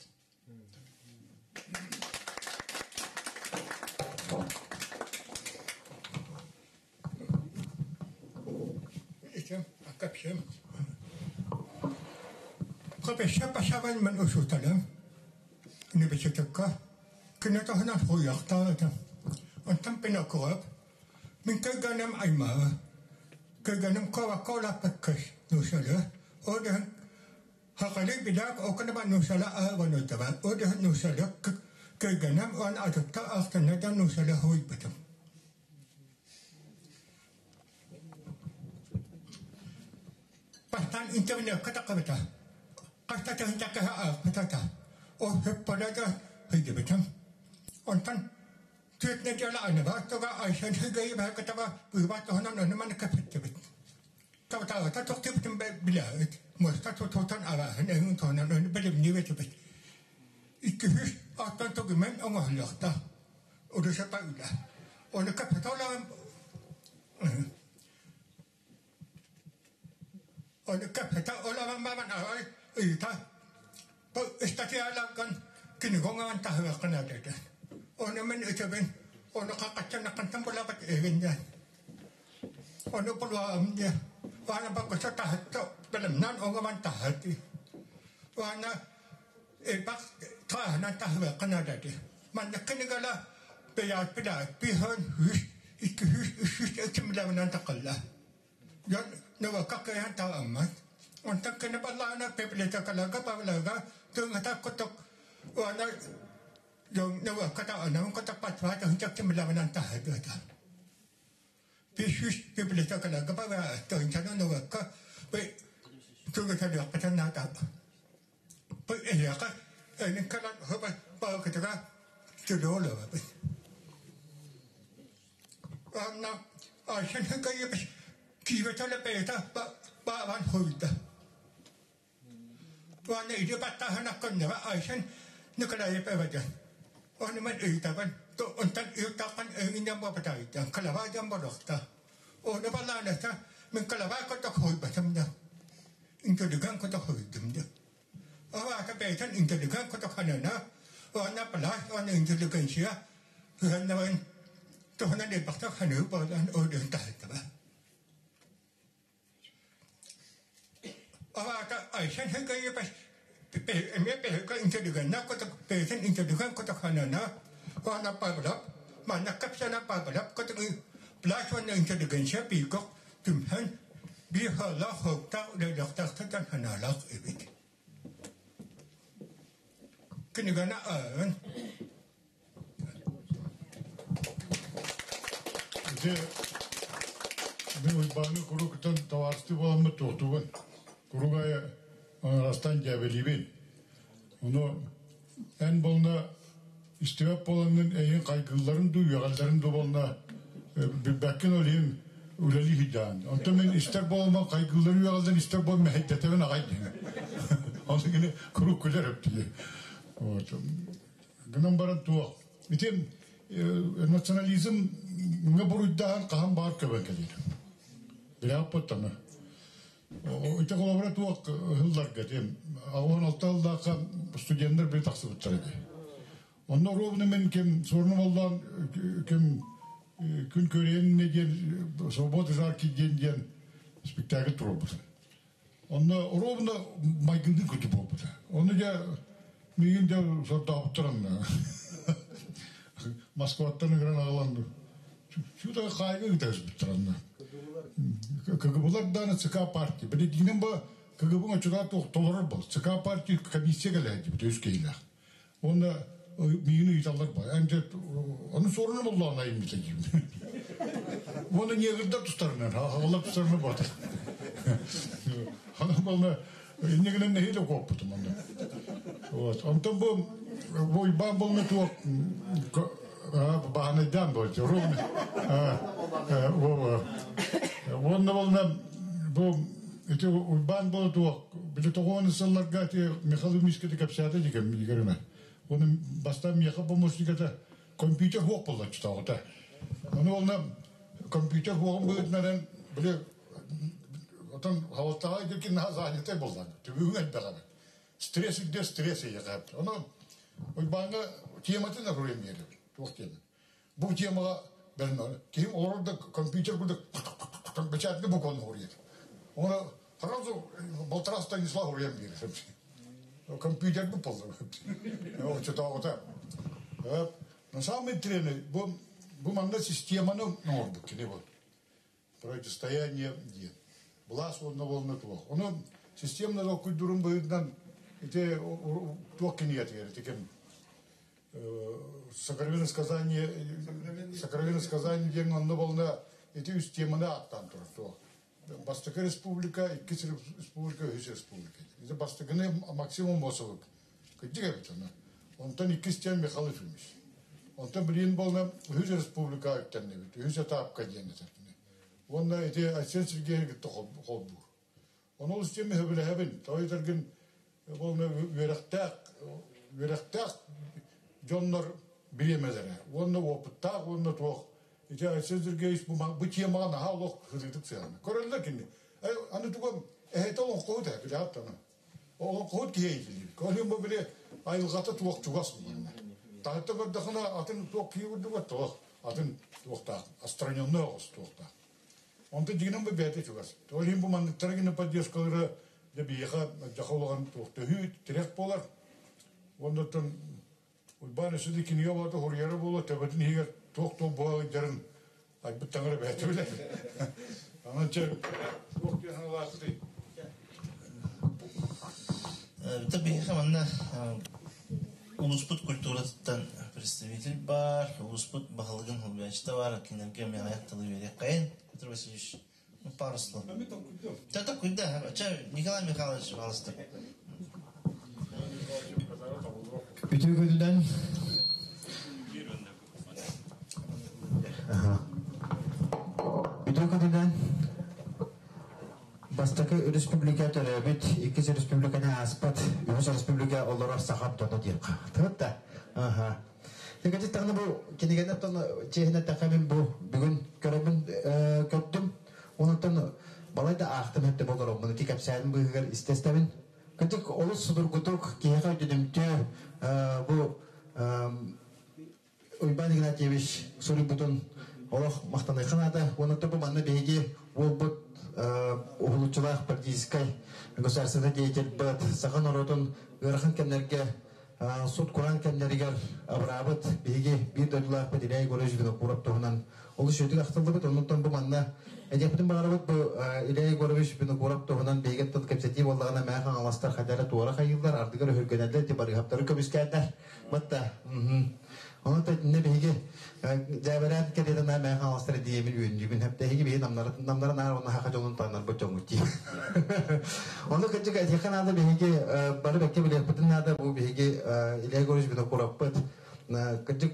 Ичем, акапшем. Капеша пашаван мен учуталым. Небесетекка. Кине таһынан хуяхтаатым. Онтон пинокоп Мин кэргэним аймаҕа, кэргэним куоракка улааппыт кыыс нууччалыы, ол иһин сахалыы билээк окунаба нууччалыы аһыгын ол иһин нууччалыы кэргэним уонна атыттар ахтынна да нууччалыы суруйбутум. Бастаан интернекка таххыбыта, хаста тыһыынча аахпыта да, ол сөп да сылдьыбытым. Онтон Түөрт нэдиэлэ аныбар туга Айсен Сергеевиһы кытары быыбар туһунан ону-маны кэпсэттибит. Табытаабыта тохтуубутун билэбит. Муоста тутуутун арааһын эҥин туһунан ону бэлэмниир этибит. Иккиһис оттон тугумен оҥоһуллуохтаах. Урусапа үлэ. Ону кэпсэтэ олорон Ону кэпсэтэ олорон баран арай ыйыта бу ыстатыйаларгын кинигэ оҥорон таһыаххын этэ. Ону мин ыытабын, ону хаххаччанаххынтан булабыт эһигин диэн. Ону булуом дии. Уонна бакыса таһытта бэлэмнээн оҥорон таһыт. Уонна элбэх тааһынан таһыахха наада дии. Маннык кинигэлэр бэйээппит биһөн үс, 200, 300 экземплярынан тахаллар. Дьон наука кыайан таһыммат. Онтон кини баллаана библиотекаларга барыларга тыҥата кутук уонна дьон наука таһынан кутаппат тыһынча таһыта. 500 библиотекаларга бара тыһынчаны наука тыгыталыахпытын наада. Бу эһиэхэ энин кэлэн хыба балыкытыга төлөөлөбүт. Анна Айсен Хыкайыбыч киибэтэлэ бэйэтэ баабан хойда. Уонна ити баттааһына көннөҕө Айсен Николаев эбэтэ. Ону мен ыйытабын, онтон ыйытаххын эйигиннэн буолбатаҕыйтан, кылабаа дьон буолуохта. Ону балааныта мин кылабаа кытта хойбатым да. Интеллигент кытта хойдум да. Ол аата бэйэтин интеллигент кытта ханана, уонна плащ уонна интеллигенция сыһыаннарын туһунан элбэхтик саныы буолан өлүөн таһыттаба. Ол аата Айсен Сергеевич эмиэ биһиги интеллигеннээх кутук бэйэтин интеллигент кутук санана уонна Павлов манна кэпсэнэ Павлов кутугу плащ уонна интеллигенция бииргэ түмсэн биир сыаллаах соруктаах үлэлиэхтээхтэр санаалаах эбит. Кинигэни ааҕын. Ити мин Уйбааҥҥа курууктан табаарыстыы буоламмыт туохтуубун. Куруук аайы аҥарастан дьээбэлиибин. Ону эн буолна истибэт буолаҥҥын эйигин хайгыылларын дуу, үөҕэллэрин дуу буолна билбэккин ол иһин үлэлии сылдьаҕын. Онтон мин истэр буоламмын хайгыылларын үөҕэллэрин истэр буолан мэһэйдэтэбин аҕай диэн. Ону кини куруук күлэр эбит. Вот. Гынан баран туох. Ити национализмҥа буруйдаан хаһан баар көбөн кэлэр. Билээппыттана. Ити холобура туох ыһылларга тем 16 сыллаахха студенттар били тахсыбыттар этэ. Онно ровно мен ким суорну боллоон ким күн көрүөн диэн свобода жаркий день диэн спектакль туруорбут. Онно ровно майгындыы күтү буолбута. Ону дьэ миигин дьэ сордообуттар онно. Москваттан ыҥыран аҕалан чудо хаайга ыытаспыттар онно. КГБлар дааны ЦК партия. Билигинэн бу КГБ очугаа толорор бол. ЦК партия комиссия кэлээдибит өс киһилээх. Уонна миигин ыйыталлар ба. Эн ону суоруна боллоон айыммыта диибин. Уонна негрдар тустарынан, хаалар тустарынан батыр. Аны болна иннигинен нэһиилэ куоппутум онно. Вот. Онтон бу бу Уйбаан болна туох баһанайдаан буолчу. Ровно. Уонна болна бу ити Уйбаан боло туох били тоҕуон сылларга ити Михаил Мишкети кэпсээтэ дигем игериме. Оны бастан миэхэ помощник компьютер хуох боллаччытааҕыта. Ону онно компьютер хуоҕун быһыытынан били отон халалтаҕа дикин наһаа занятай боллан. Түбүгүн элбэҕэ. Стресс үрдэ стресс эйэҕэ. Ону Уйбааҥҥа тематын оруйан биэрэр. Туох диэн. Бу темаҕа бэрин киһим олорор да компьютер курдук печатный букваны хоруйар. Оны сразу полтора Станислав хоруйан биэрэр. Компьютер бу боллар. Очотоҕута. На самом деле бу бу манна системаны оҥорбут кини бу. Противостояние диэн. Былаас уонна уонна туох. Ону системно толкуйдуурун быһыытынан ити туох кинигэтигэр ити ким Сокровенное сказание Сокровенное сказание диэн онно болна ити үс теманы ааттаан турар туох. Бастакы республика, иккис республика, үһүс республика. Ити бастакыны максимум босовык. Кырдьык эбит оны. Онтон иккис тем Михаил Ефимович. Онтон билигин болна үһүс республика үктэннибит. Үһүс этапка диэн этэр. Уонна ити Айсен Сергеевич кытта холбуур. Ону ол истиэм сөбүлэһэбин. Тоҕо болна үөрэхтээх үөрэхтээх дьоннор бириэмэлэрэ. Уонна опыттаах, уонна туох. Ити Айсен Сергеевич бу, бу темаҕа наһаа олох сытыытык сыһыанна. Көрөллөр кини. Аны тугу эһэтэ олоҥхоһут ээ, билэҕит Олоҥхоһут киһи иитиллибит. Көрүн бу били айылҕата туох чугас буолла. Таһытта көрдөхүнэ атын туох киһи курдук туох атын туохтаах, остраненный оҕус туохтаах. Онтон дьиҥинэн бу бэйэтэ чугас. Ол иһин бу манныктара гына поддержкалара дьэ биһиэхэ дьаха улахан туох төһүү тирэх буолар. Уонна оттон Уйбаан өссө да кинигэ оҕото хоруйара буолуо, төбөтүн иһигэр туох-туох буола сылдьарын айбыт таҥара бэйэтэ билэр. Онон чэ, туох диэн санаалаахпытый? Битэ биһиэхэ манна улууспут культуратыттан представитель баар, улууспут баһылыгын холбооччута баар, кинилэргэ эмиэ аҕыйах тылы биэриэххэйин, Петр Васильевич. Ну, пару слов. Да, такой, да. Чэ, Николай Михайлович, пожалуйста. Үтүө күнүнэн. Үтүө күнүнэн. Бастакы республика төрөөбүт, иккис республиканы ааспат, үһүс республика олорор сахам дьоно диэххэ. Тыгытта. Аха. Тыгытты тагны бу кинигени оттон чиэһинэ тэхэмин бу бүгүн көрөмүн көрдүм. Онтон балай да аахтым хэпте болороммун ити кэпсээним быыһыгар истэстэбин. Кырдьык олус судургутук киһиэхэ өйдөнүмтүө бу Уйбаан Игнатьевич суруйбутун олох махтаныахха наада. Уонна бу манна биһиги уолбут уһулуччулаах политическай государственный деятельбыт саха норуотун ыарахан кэмнэргэ сут кураан кэмнэригэр абыраабыт биһиги биир дойдулаахпыт Илья Егорович Винокуров туһунан олус үчүгэй ахтыллыбыт. Оннуттан бу манна этиэхпитин баҕарабыт бу Илья Егорович Винокуров туһунан биһиги тыл кэпсэтии буоллаҕына мээ хаҥаластар хайдара туора хайыыллар, ардыгар өһүргэнэллэр, ити барыһаптары көмүскээннэр. Батта. Онон тэтинне биһиги дьээбэрээн кэриэтэ наа мээ хаҥаластар диэмин үөннүүбүн. Хэптэһиги биһи намнарын аар уонна хаха дьонун тааннарбыт дьоҥҥут дии. Ону кырдьык этиэххэ наада биһиги бары бэккэ билиэхпитин наада бу биһиги Илья Егорович Винокуровпыт кырдьык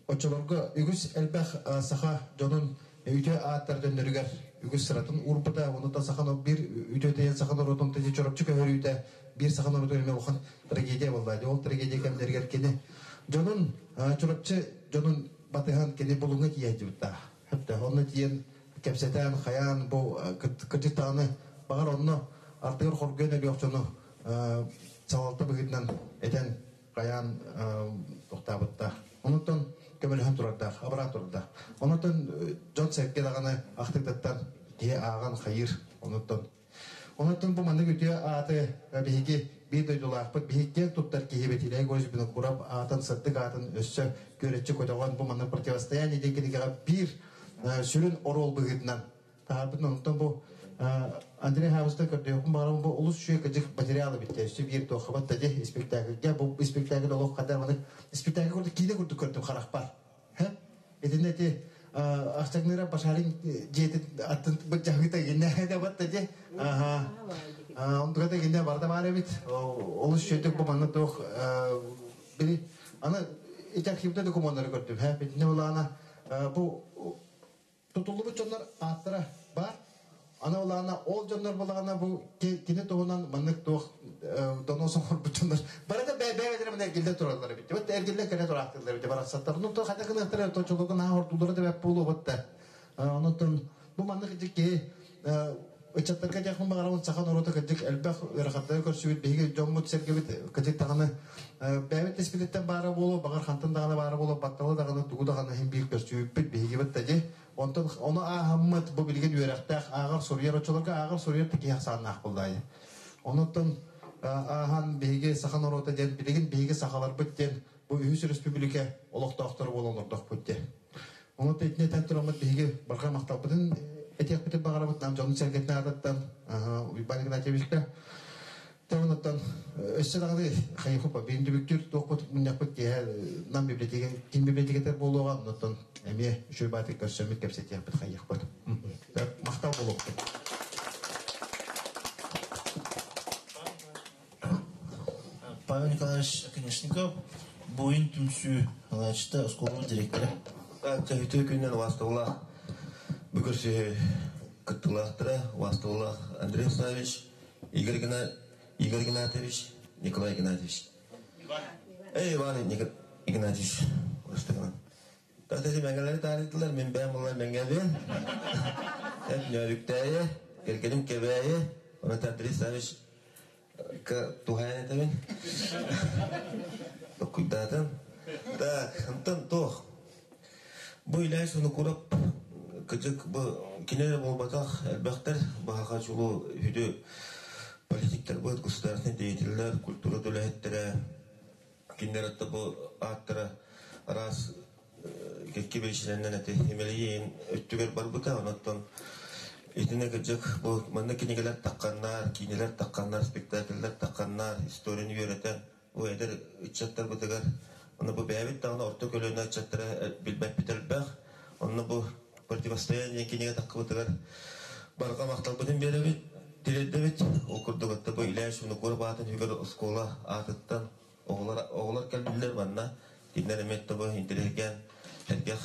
Оччолорго үгүс элбэх саха дьонун үтүө ааттар төннөрүгэр үгүс сыратын уурбута, онуттан саха биир үтүө тэйэн саха норуотун тыйы чоропчу көһөрүүтэ биир саха норуотун эмиэ улахан трагедия буолла. Ол трагедия кэмнэригэр кини дьонун Чурапчы дьонун батыһан кини Булуҥҥа тиийэ сылдьыбыттаах. Хөптөөх. Онно тиийэн кэпсэтэн, хайаан бу кырдьыктаҕына баҕар онно ардыгар хоргуйан өлүөх дьону салалта быһыытынан этэн хайаан тохтообуттаах. Онуттан көмөлөһөн турардаах, абыраан турардаах. Онуттан дьон-сэргэ даҕаны ахтыытыттан киһи ааҕан хайыыр. Онуттан Онуттан бу маннык үтүө ааты биһиги биир дойдулаахпыт, биһиги туттар киһибит Илья Егорович Винокуров аатын, сырдык аатын өссө күөрэччи көтөҕөн бу маннык противостояние диэн кинигэҕэ биир сүрүн оруол быһыытынан таһаарбытын онтон бу Андрей Хабыстан көрдөһүөхпүн баҕарабын бу олус үчүгэй кырдьык материал эбит өссө биир туоххабат да дии спектакльга бу спектакль олох хата маны спектакль курдук киинэ курдук көрдүм харахпар итиннэ ити Ахчаҥныыра Башарин дьиэтин аттын былдьаһыыта гиннэ да батта дии аха онтугата гиннэ барда баар эбит олус үчүгэйдик бу манна туох били аны ити архивда докумуоннары көрдүм һэ итиннэ улаана бу Тутуллубут дьоннор ааттара баар. Аны улаана ол дьоннор булаҕына бу кини туһунан маннык туох донос оҥорбут дьоннор барыта бэйэлэрэ мына эргиллэн тураллар эбит. Вот эргиллэн кэлэ тураахтыыллар эбит барахсаттар. Ну то хайдах гыныахтара то чолугун аа ордуулара да бэп буолуо да. Онон бу маннык киһи ыччаттарга диэхпин баҕарабын саха норуота кырдьык элбэх ыарахаттары көрсүбүт биһиги дьоммут сэргэбит кырдьык даҕаны бэйэбит испититтэн баара буолуо баҕар хантан даҕаны баара буолуо батталы даҕаны тугу даҕаны иһин биир көрсүбүппүт биһигибит да дии онтон ону ааһаммыт бу билигин үөрэхтээх ааҕар суруйар оччолорго ааҕар суруйар да киһи ахсааннаах буоллаайы онуттан ааһан биһиги саха норуота диэн билигин биһиги сахаларбыт диэн бу үһүс өрөспүүбүлүкэ олохтоохторо буолан олордохпут диэн Ону итини этэн тураммыт биһиги барҕа махталбытын этиэхпитин баҕарабыт нам дьонун сэргэтин аатыттан Уйбаан Игнатьевичка. Онуттан өссө даҕаны хайыхупа биин түбүктүүр туохпут мунньахпыт киэһэ нам библиотека ким библиотекатар буолуоҕа оннуттан эмиэ үчүгэй баатык көрсөммүт кэпсэтиэхпит хайыахпыт. Махтал буолуохпут. Павел Николаевич Оконешников, Буойун түмсүү салайааччыта, оскуола директора. Үтүө күнүнэн убаастабыллаах бүгүр сүһү кыттыылаахтара, убаастабыллаах Андрей Славич, Игорь, Игорь Игнатьевич, Николай Игнатьевич. Эй, Иван Игнатьевич, Тахтаси мэҥэлэри таарыйдылар, мин бэйэм буоллар мэҥэбин. Эт нөөрүктээйи, кэргэним кэбээйи, онон Андрей Савич туһаайан этэбин. Токкуйдаатым. Так, онтон туох? Бу Илья Сонукуров Кыдьык бу кини эрэ буолбатах, элбэхтэр баһаха чулуу үһүдү политиктар быт, государственный деятеллэр, культура үлэһиттэрэ, кинилэр атта бу ааттара араас кэкки биричинэннэн эти имэлийин өттүгэр барбыта. Онон итинэ кырдьык бу манна кинигэлэр тахханнар, киинэлэр тахханнар, спектакльлэр тахханнар, историяны үөрэтэн бу эдэр ыччаттарбытыгар онно бу бэйэбит даҕаны орто көлүөнэ ыччаттара билбэппит элбэх. Онно бу противостояние кинигэ таххыбытыгар барҕа махталбытын биэрэбит, тириэрдэбит. Ол курдук отто бу Илья Винокуров аатын үгэр оскуола аатыттан оҕолор оҕолор кэлбиллэр манна кинилэр эмиэ тобу интэриэһиргээн сэргэх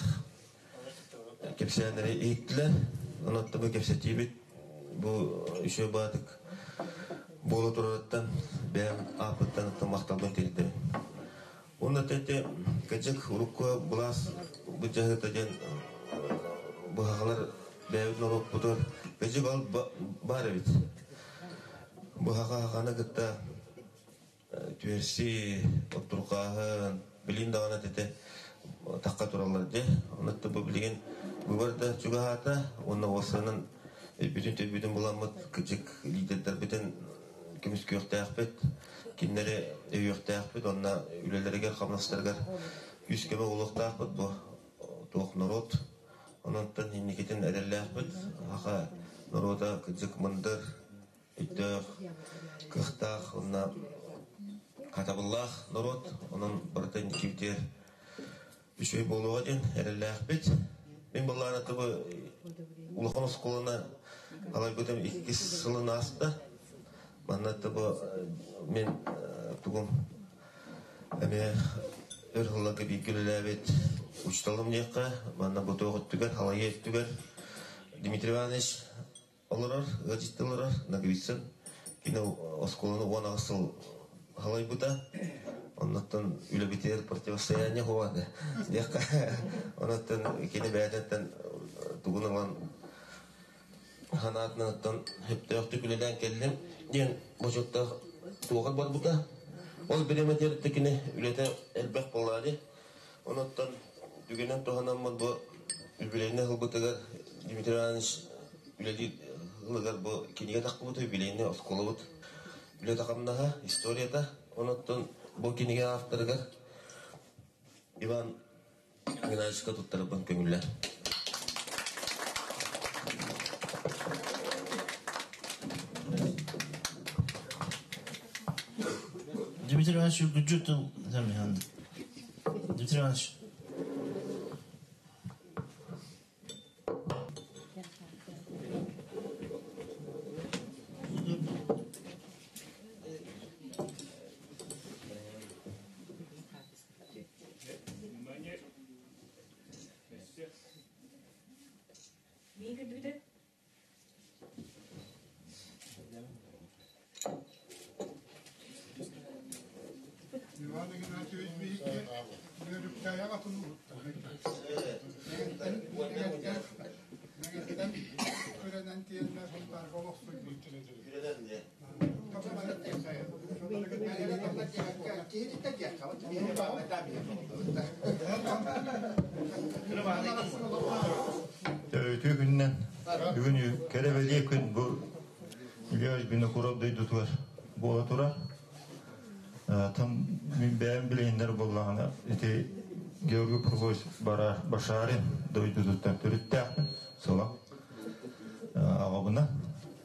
кэпсээннэри иһиттилэр. Онон тобу кэпсэтиибит бу үчүгэй баатык буола турарыттан бэйэм ааппыттан махталбын тиэрдэбин. Уонна тэти кэчик урукку былаас быдьаһыта диэн быһаҕалар бэйэбит норуоппутугар кэчик ол баар эбит. Быһаҕа хаханы кытта түһэрсии, оттурҕааһын, билин даҕаны тete тахха тураллар дии. Онон бу билигин быбар да чугаһаата уонна уоссанан өйбүтүн төйбүтүн буламмыт кыдьык лидердэрбитин көмүскүөхтээхпит, кинилэри өйүөхтээхпит уонна үлэлэригэр, хамнастарыгар күүс-көмө буолуохтаахпыт бу туох норуот. Онон инникитин эрэллээхпит. Саха норуота кыдьык мындыр, өйдөөх, кыахтаах уонна хатабыллаах норуот. Онон барыта инникибитигэр үчүгэй буолуоҕа диэн эрэллээхпит. Мин былаана тобу улахан оскуоланы алайбытым иккис сылын ааста. Манна тобу мин тугум эмиэ өр сылларга бииргэ үлэлээбит учууталым диэххэ, манна бу туох өттүгэр, халайыы өттүгэр Дмитрий Иванович олорор, ыалдьытта олорор Ноговицын. Кини оскуоланы 18 сыл халайбыта. Оннуттан үлэбитигэр противостояние хуаны диэххэ. Онуттан кини бэйэтиттэн тугун ылан ханаатынан сөптөөхтүк үлэлээн кэллим диэн бочуоттаах туоҕар барбыта. Ол бириэмэтигэр кини үлэтэ элбэх буоллаҕа. Онуттан түгэнэн туһанаммыт бу үбүлүөйүнэй ылбытыгар Дмитрий Иванович үлэлиир ылыгар бу кинигэ тахпыт үбүлүөйүнэй оскуолабыт үлэтэ хамнаһа, историята. Онуттан бу кинигэ авторыгар Иван Геннадьевичка туттарарбын көҥүллэр. Дмитрий Иванович үргүдьү тыл Дмитрий Иванович. Иван Игнатьевич биһикки Нөрүктээйэ атын Мэҥэттэн күрэнэн тиэннэр Сунтаарга олохсуйбут. Үтүө күнүнэн бүгүн кэрэ бэлиэ күн бу Илья Винокуров дойдутугар буола турар. Там мин бэйэм билиһиннэр буоллаҕына ити Георгий Прокофьевич Башарин дойдутуттан төрүттээхпин сыла аҕабына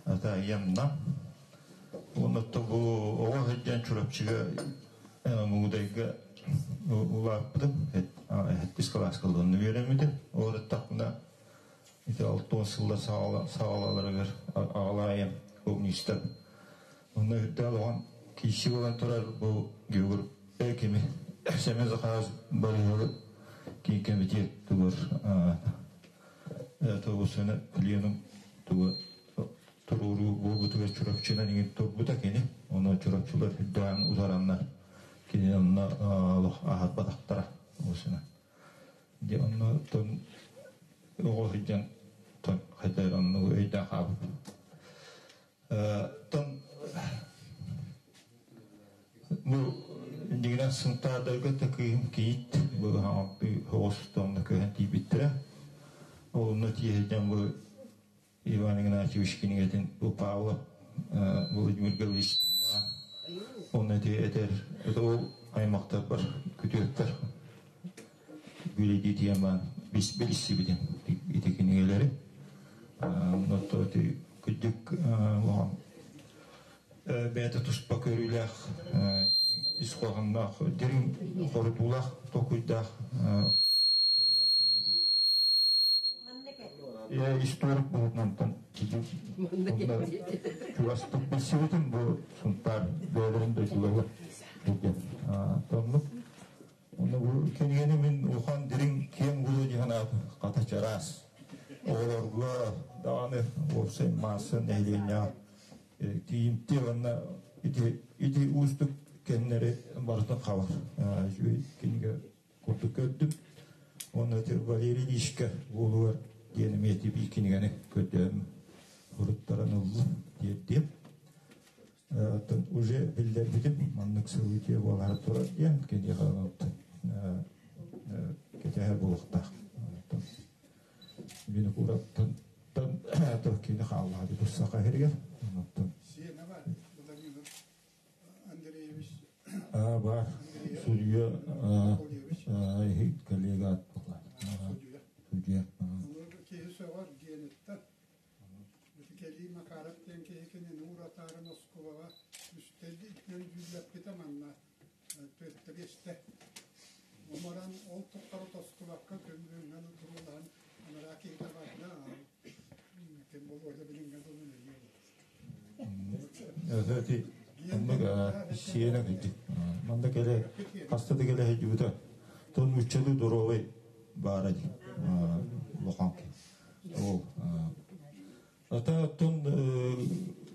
ата ийэм Нам. Оннотто бу оҕо сылдьан Чурапчыга Мугудайга улааппытым. Сэттис кылааска ылынны үөрэммитим. Олорыттахпына ити 60 сыллар саҕалаларыгар аҕалаайым коммунистар. Онно үрдээх улахан киирсии буолан турар бу Георг кими Семен Захарович Борисовы киин комитет тугар тобусаны пленум тугу туруоруу буолбутугар Чурапчынан иҥин турбута кини. Ону Чурапчылар үрдээн утараннар кини онно олох аһарбатахтара осуна. Дьэ онно тон оҕо сылдьан тон хайда оннугу өйдөөн хаалбыт. Тон бу дьиҥинэн Сунтаардарга да кыыһым кийиит бу хаҥалыы оҕус тонна көһөн тиийбиттэрэ. Ол онно тиэһитэн бу Иван Игнатьевич кинигэтин бу Павлов Владимир Гаврилович онно ити этэр ол аймактарбар күтүөттэр билидии тиийэн баан билиссибитим ити кинигэлэри оннотто ити кырдьык бэйэтэ туспа көрүүлээх ис хоһоонноох дириҥ хорутуулаах толкуйдаах историк быһыытынан чугастык билсибитим бу Сунтаар бэйэлэрин дойдулара тоннук Ону бу кинигэни мин улахан дириҥ киэҥ булуо диэн хата чараас оҕолорго даҕаны уопсай маасса нэһилиэнньэҕэ тиийимтиэ уонна ити ити уустук кэмнэри барытын хабар үчүгэй кинигэ курдук көрдүм. Уонна ити Валерий Ильичкэ уолугар диэн эмиэ ити биир кинигэни көрдөөн уруттаран ыллым диэрдиэм. Оттон уже биллэрбитим маннык событие буолаары турар диэн киниэхэ кэтэһэр буолуохтаах. Винокуровтан кини хааллаҕа дии саха иһигэр. Оттон Владимир Андреевич бар судья коллега судья. Киһи сөҕөр диэниттэн Ити кэлии Макаров диэн киһи кинини ууратаары Москубаҕа үстэ дьүүллэппитэ манна түөртэ биэстэ. Оморон ол тухары тостубакка күн-күҥҥэ туруулаһан анараа киһитэ барда. Ким болуода билиҥҥэ дылы Эти оннук сиэнэ кырдьык. Манна кэлэ хаста да кэлэ сылдьыбыта. Тон нууччалыы доруобай баара дии улахан Ол Ата оттон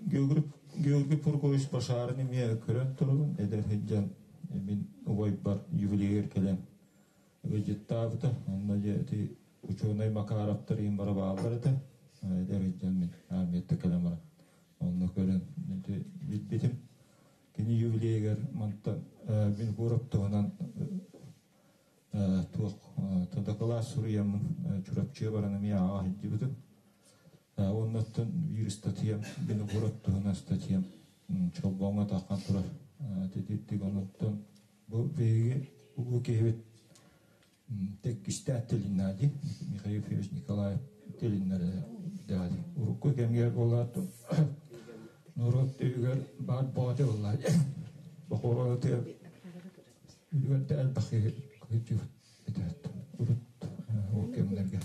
Георгий Пуркович Башарын эмиэ көрөн турабын эдэр сылдьан мин убайбар юбилейгэр кэлэн ыалдьыттаабыта. Онно дьэ ити учуонай Макаровтар иин бара бааллар этэ. Эдэр сылдьан мин армияттан кэлэн баран онно көрөн ити билбитим. Кини юбилейгэр мантан Винокуров туһунан туох дакылаас суруйаммын Чурапчыга баран эмиэ ааҕа сылдьыбытым. Оннуттан биир ыстатыйам Винокуров туһунан ыстатыйам Чолбоҥҥо таххан турар. Тититтик онуттан бу биһиги улуу киһибит тэккистээх тилиннээди Михаил Ефимович Николаев тилиннэрэ дээди. Урукку кэмигэр буолаат норуот өйүгэр баар боҕоте буоллаа Бохуоруна Үлүгэрдэ элбэх киһи кыдьык этээт урут ол кэмнэргэ.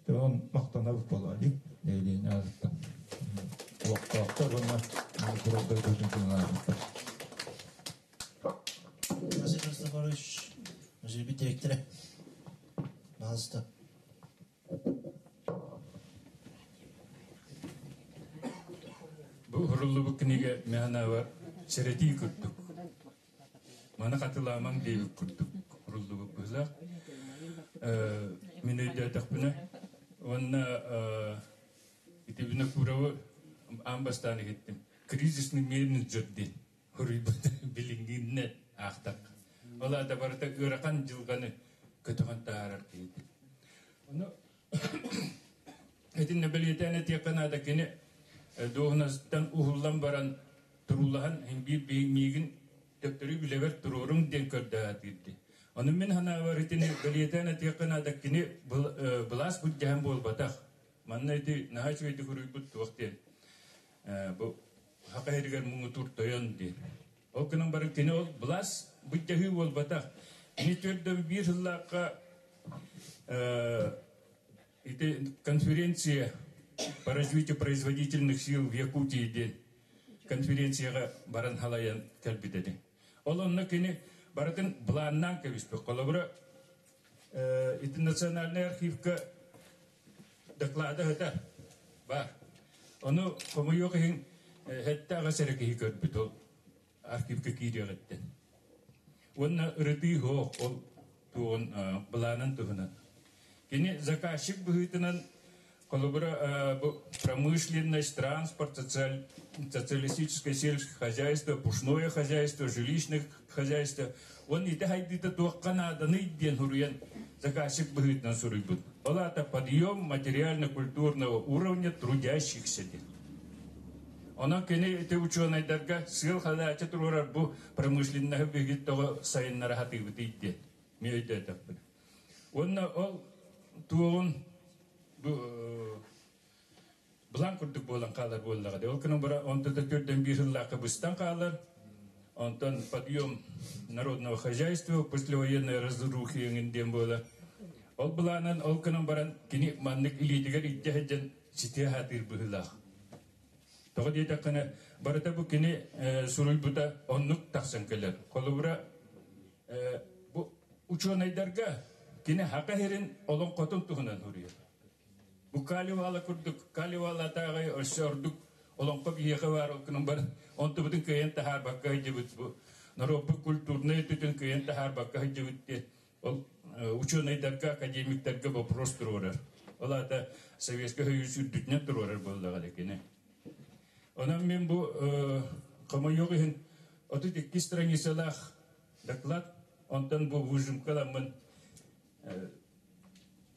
Тон махтанабыт буолаали нэһилиэнньэ аатыттан олохтоохтор уонна курордар көтүн туһанаабыттар. Василий Христофорович, музейбит директора. Пожалуйста. Бу уһуруллубут кинигэ мэханааба сэрэтии курдук. Маны хатылаамаҥ диэбит курдук уруллубут быһыылаах. Мин өйдөөтөхпүнэ уонна ити Винокуровы аан бастаан иһиттим. Кризисный менеджер диэн хоруйбут билиҥҥиннэ аахтахха. Ол аата барыта ыарахан дьылҕаны көтөҕөн таһаарар киһи. Ону итиннэ бэлиэтээн этиэххэ наада кини дуоһунастан уһуллан баран туруулаһан биир миигин төттөрү үлэбэр туруоруҥ диэн көрдөһөөтүүрдү. Ону мин санаабар итини бэлиэтээн этиэххэ наада кини былаас былдьаһан буолбатах. Манна ити наһаа үчүгэйдик уруйбут туох диэн бу саха иһигэр муҥутуур тойон диэн. Ол гынан баран кини ол былаас былдьаһыы буолбатах. Кини төрдө биир сыллаахха ити конференция по развитию производительных сил в Якутии диэн конференцияҕа баран халайан кэлбит этэ. Ол онно кини барытын былааннаан кэбиспит. Холобура, ити национальнай архивка доклада ыта бар. Ону хомойуох иһин сэттэ аҕыс эрэ киһи көрбүт ол архивка киириэҕиттэн. Уонна ырытыы суох ол туоҕун былаанын туһунан. Кини заказчик быһыытынан холобура бу промышленность, транспорт, социалистическое сельское хозяйство, пушное хозяйство, жилищное хозяйство. Он ити хайдыыта туохха нааданый диэн суруйан заказчик быһыытынан суруйбут. Ол аата подъем материально-культурного уровня трудящихся диэн. Онон кини ити учуонайдарга сыал хадааччы туруорар бу промышленноһы биһиги тоҕо сайыннара сатыыбытый диэн мен өйдөөтөхпүн. Уонна ол туоҕун бу былаан курдук буолан хаалар буоллаҕа дии. Ол гынан баран онтута төрдөн биир сыллаахха быстан хаалар. Онтон подъем народного хозяйства послевоенной разрухи эҥин диэн буолар. Ол былаанын ол гынан баран кини маннык илиитигэр илдьэ сылдьан ситиэ сатыыр быһыылаах. Тоҕо диэтэххинэ, барыта бу кини суруйбута оннук тахсан кэлэр. Холобура, бу учуонайдарга кини хака сирин олоҥхотун туһунан суруйар. Бу Каливала курдук, Каливалатааҕы өссө ордук олоҥхо биһиэхэ баар ол гынан баран, онтубутун кыайан таһаарбакка сылдьыбыт бу норуоппут культурнай өттүтүн кыайан таһаарбакка сылдьыбыт диэн ол учуонайдарга, академиктарга вопрос туруорар. Ол аата Советскай Союз үрдүтүнэн туруорар буоллаҕа да кини. Онон мин бу хомойуох иһин 32 страницалаах доклад, онтон бу выжимкаламмын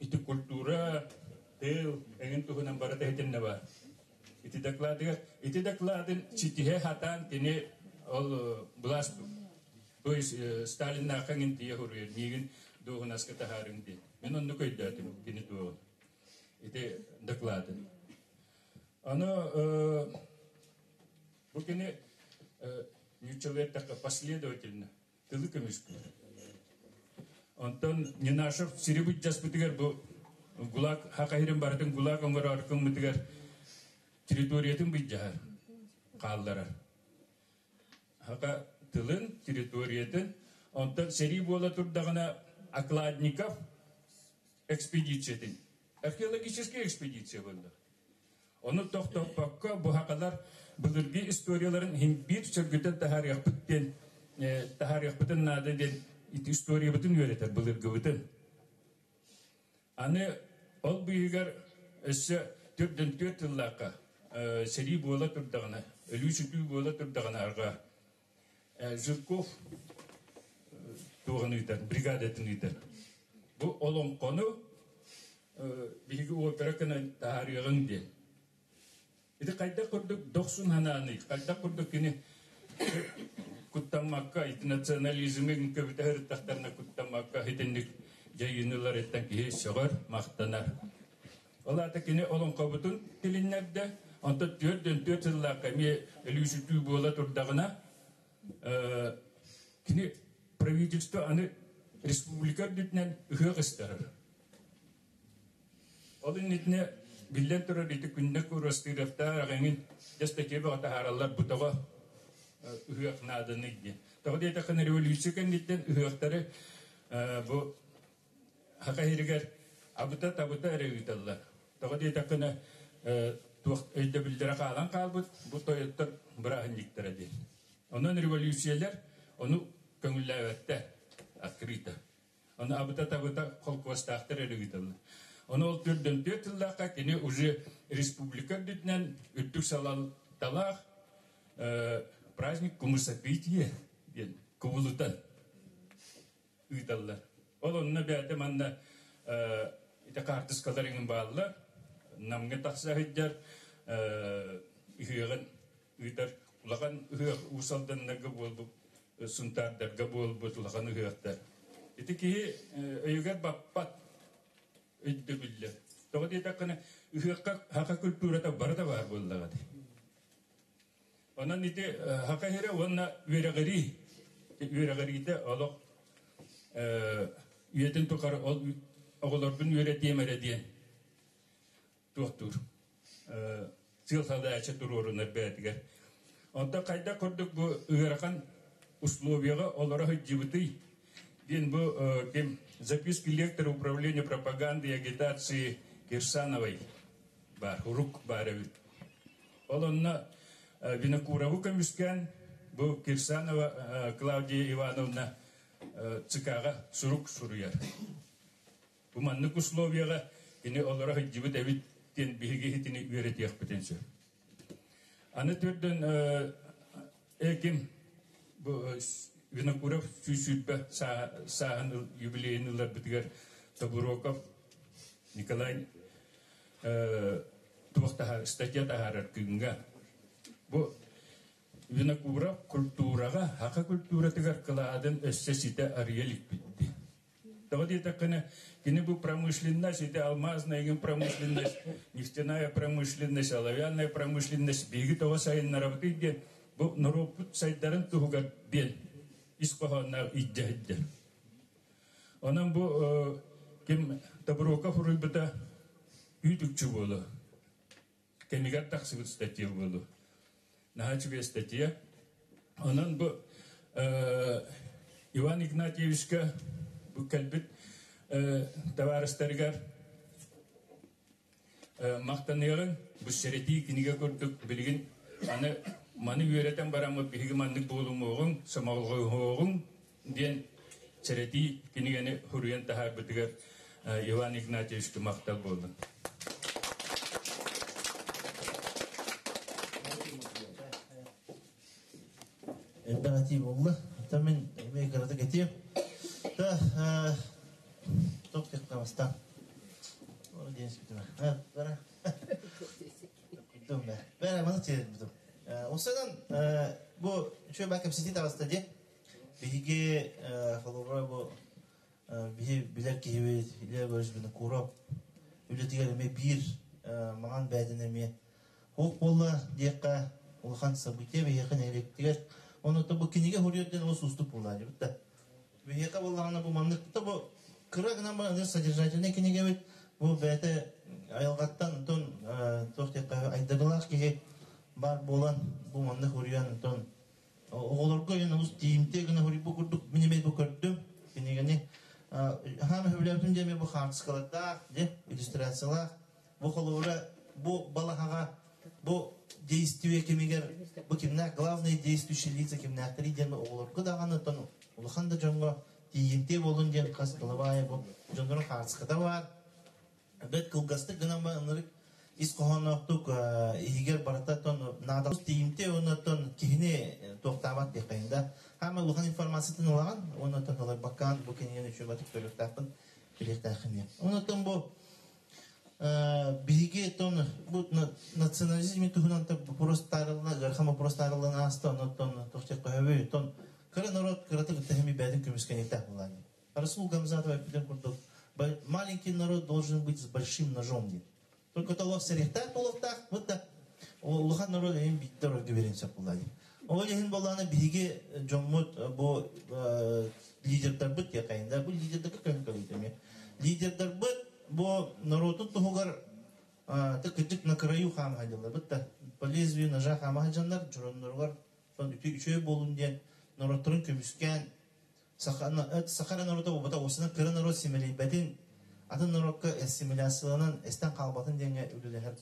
ити культура, тыл эҥин туһунан барыта иһитиннэ баар. Ити докладыгар, ити докладын ситиһэ сатаан кини ол былаас то есть Сталиннаахха эҥин тиийэ суруйар, миигин дуоһунаска таһаарыҥ диэн. Мин оннук өйдөөтүм кини туоҕун. Ити докладын. Аны бу кини нууччалыы эттэххэ последовательно тылы көмүскүүр. Онтон Нинашев сири былдьаспытыгар бу ГУЛАГ хахаһирин барытын ГУЛАГ оҥороору гыммытыгар территориятын былдьаһар, хаалларар. Хака тылын, территориятын, онтон сэрии буола турдаҕына Окладников экспедициятын, археологическая экспедиция буолла. Ону тохтоппокко бу хакалар былыргы историяларын иһин биир сөргүтэн таһаарыахпыт диэн таһаарыахпытын наада диэн ити историябытын үөрэтэр былыргыбытын. Аны ол быыһыгар өссө төрдөн түөрт тыллаахха сэрии буола турдаҕына, өлүү-сүтүү буола турдаҕына арҕаа Жирков туоҕун ыытар, бригадатын ыытар. Бу олоҥхону биһиги опера гынан таһаарыаҕыҥ диэн. Ити хайдах курдук дохсун санааный, хайдах курдук кини куттаммакка, ити национализмы көбүтэ сырыттахтарына куттаммакка итинник дьайыыныларыттан киһи сөҕөр, махтанар. Ол аата кини олоҥхобутун тилиннэрдэ, онтон түөрт түөрт сыллаахха эмиэ өлүү-сүтүү буола турдаҕына, кини правительство аны республика үрдүнэн ыһыах ыстарар. Ол иннитинэ биллэн турар ити күннэ Курастыровтаах эҥин дьэ статья бөҕө таһаараллар бу тоҕо ыһыах нааданый диэн. Тоҕо диэтэххинэ революция кэнниттэн ыһыахтары бу Саха сиригэр абыта-табыта эрэ ыыталлар. Тоҕо диэтэххинэ, туох өйдөбүллэрэ хаалан хаалбыт, бу тойоттор бырааһынньыктара диэн. Онон революциялар ону көҥүллээбэттэр, открыто. Ону абыта-табыта холкуостаахтар эрэ ыыталлар. Ону ол төрдөн түөрт тыллаахха кини уже республика үрдүнэн үрдүк салалталаах праздник кумысопития диэн кубулутан ыыталлар. Ол онно бэйэтэ манна ити хаартыскалар иҥин бааллар. Намҥа тахса сылдьар ыһыаҕын ыытар улахан ыһыах Уус Алданнарга буолбут, Сунтаардарга буолбут улахан ыһыахтар. Ити киһи өйүгэр баппат өйдөбүллэр. Тоҕо диэтэххинэ, ыһыахха саха культурата барыта баар буоллаҕа дии. Онон ити Саха сирэ уонна үөрэҕирии үөрэҕириитэ олох үйэтин тухары ол оҕолорбун үөрэтиэм эрэ диэн туохтуур сыал салайааччы туруорунар бэйэтигэр. Онтон хайдах курдук бу ыарахан условияҕа олоро сылдьыбытый диэн бу ким записки лектора управления пропаганды и агитации Кирсановой баар, урук баар эбит. Ол онно Винокурову көмүскээн бу Кирсанова Клавдия Ивановна ЦК-ҕа сурук суруйар. Бу маннык условияҕа кини олоро сылдьыбыт эбит диэн биһиги итини үөрэтиэхпитин сөп. Аны төрдөн ким бу Винокуров 120 сааһын юбилейын ыларбытыгар Тобуроков Николай туох таһаар статья таһаарар күҥҥэ бу Винокуров культураҕа саха культуратыгар кылаатын өссө ситэ арыйа иликпитти. Тоҕо диэтэххинэ, кини бу промышленность, ити алмазная промышленность, нефтяная промышленность, оловянная промышленность биһиги тоҕо сайыннарабытый диэн бу норуоппут сайдарын туһугар диэн ис хоһоонноох илдьэ сылдьар. Онон бу ким Тобуроков уруйбута үүт-үкчү буолуо. Кэмигэр тахсыбыт статья буолуо. Наһаа үчүгэй статья. Онон бу Иван Игнатьевичка бу кэлбит табаарыстарыгар махтаныаҕыҥ. Бу сэрэтии кинигэ курдук билигин аны маны үөрэтэн бараммыт биһиги маннык буолумуоҕуҥ, сомоҕолоһуоҕуҥ диэн сэрэтии кинигэни суруйан таһаарбытыгар Иван Игнатьевичка махтал буоллун. Элбэх этии буолла. Оттон мин эмиэ кыратык этиэм. Да, туох диэххэ бастаан. Диэн бара. Бара, маны тиэрдим. Осынан бу үчүгэй баа кэпсэтии таҕыста дии. Биһиги холобура бу биһи билэр киһибит Илья Егорович Винокуров үлэтигэр эмиэ биир маҥан бээтин эмиэ Ол буолла диэххэ улахан событие биһиэхэ нэһилиэктигэр. Онон бу кинигэ суруйар диэн олус уустук буолла дибит да. Биһиэхэ буоллаҕына бу маннык да бу кыра гынан баран содержательнай кинигэбит бу бэйэтэ айылҕаттан онтон туох диэххэ айдарыылаах киһи баар буолан бу маннык суруйан онтон оҕолорго эн олус тиийимтиэ гына суруйбут курдук мин эмиэ бу көрдүм кинигэни хаама сөбүлээбитим диэн бу хаартыскалардаах дьэ иллюстрациялаах бу холобура бу балаһаҕа бу действие кэмигэр бу кимнээх главные действующие лица кимнээхтэрий диэн оҕолорго даҕаны оттон улахан да дьоҥҥо тиийимтиэ буолун диэн хас глава бу дьоннорун хаартыската баар бэрт кылгастык гынан ынырык ис хоһоонноохтук иһигэр барыта тон наада тиийимтиэ уонна тон киһини туохтаабат диэххэйин да хаама улахан информациятын ылаҕын уонна тон ыларбаккаан бу кинигэни үчүгэй көрүөхтээхпин билиэхтээххин диэн онон бу биһиги тон бу национализм туһунан вопрос таарыллан ыарахан вопрос таарыллан ааста онон туох диэххэ тон кыра народ кыратык ыттаһыми бэйэтин көмүскэниэхтээх буолаани Расул Гамзатов эппитин курдук маленький народ должен быть с большим ножом диэн. Только толох сэриэхтээх буолуохтаах, вот да улахан народ эйин биттер орго берин сөп буолла диэн. Ол иһин буоллаана биһиги дьоммут бу лидердарбыт диэххэ бу лидердарга көһөн көрүтэмиэ. Лидердарбыт бу народун туһугар кырдьык на краю хаама дьалларбыт да по лезвию ножа хаама дьоннор дьоронноругар үчүгэй буолун диэн норуотторун көмүскээн саха норуота буолбата уосунан кыра норуот симэлийбэтин атын норуокка ассимиляцияланан эстэн хаалбатын диэҥҥэ үлэлэһэр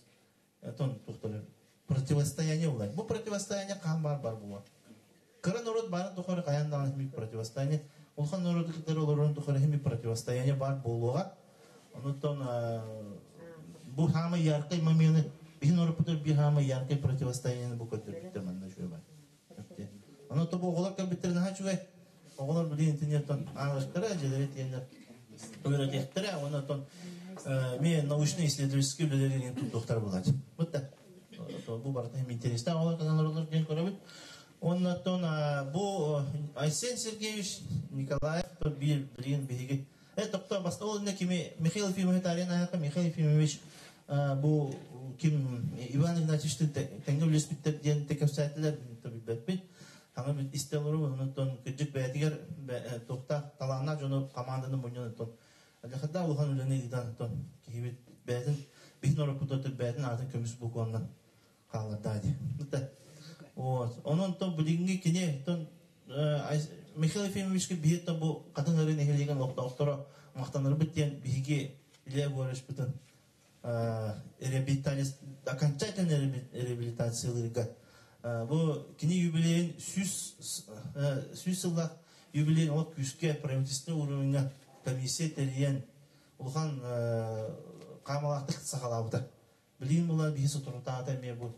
тон тухтары противостояние булар. Бу противостояние хаан баар бар буолар. Кыра норуот баарын тухары хайаан даҕаны хими противостояние, улахан норуоту кытары олорорун тухары хими противостояние баар буолуоҕа. Онуттан бу хаамай яркай момены биһи норуоппутугар биир хаамай яркай противостояние бу көрдөрбүттэр манна үчүгэй бар. Ону тобу оҕолор кэлбиттэрин наһаа үчүгэй. Оҕолор билигин итинниэттэн ааҕыахтара, дьиэлэри тиэннэр үөрэтиэхтэрэ, уонна оттон эмиэ научно-исследовательскай үлэлэри туттуохтара буолааччы. Вот да. Бу барыта интерестээх оҕолор кэлэн олороллор диэн көрөбүт. Уонна оттон бу Айсен Сергеевич Николаев биир билигин биһиги тохтоо баста ол инне кими Михаил Ефимович Тарин аһака Михаил Ефимович бу ким Иван Игнатьевичтын тэҥҥэ үлэспиттэр диэн кэпсээтилэр билбэппин. Хаҥа истэ олору онтон кырдьык бэйэтигэр туохтаах талааннаах дьону команданы мунньан оттон Алехада улахан үлэни ыытан оттон киһибит бэйэтин биһин ороппутуттан бэйэтин аатын көмүс букваннан хаалларда дии. Вот. Онон то билиҥҥи кини тон Михаил Ефимовичка биһи то бу Хатын Ырыы нэһилиэгин олохтоохторо махтанарбыт диэн биһиги Илья Егоровичпытын окончательно реабилитациялыырга бу кини юбилейин 100 сыллаах юбилейин ол күүскэ правительственный уровеньҥа комиссия тэрийэн улахан хаамалаахтык саҕалаабыта. Билигин була биһи соторутааҕыта эмиэ бу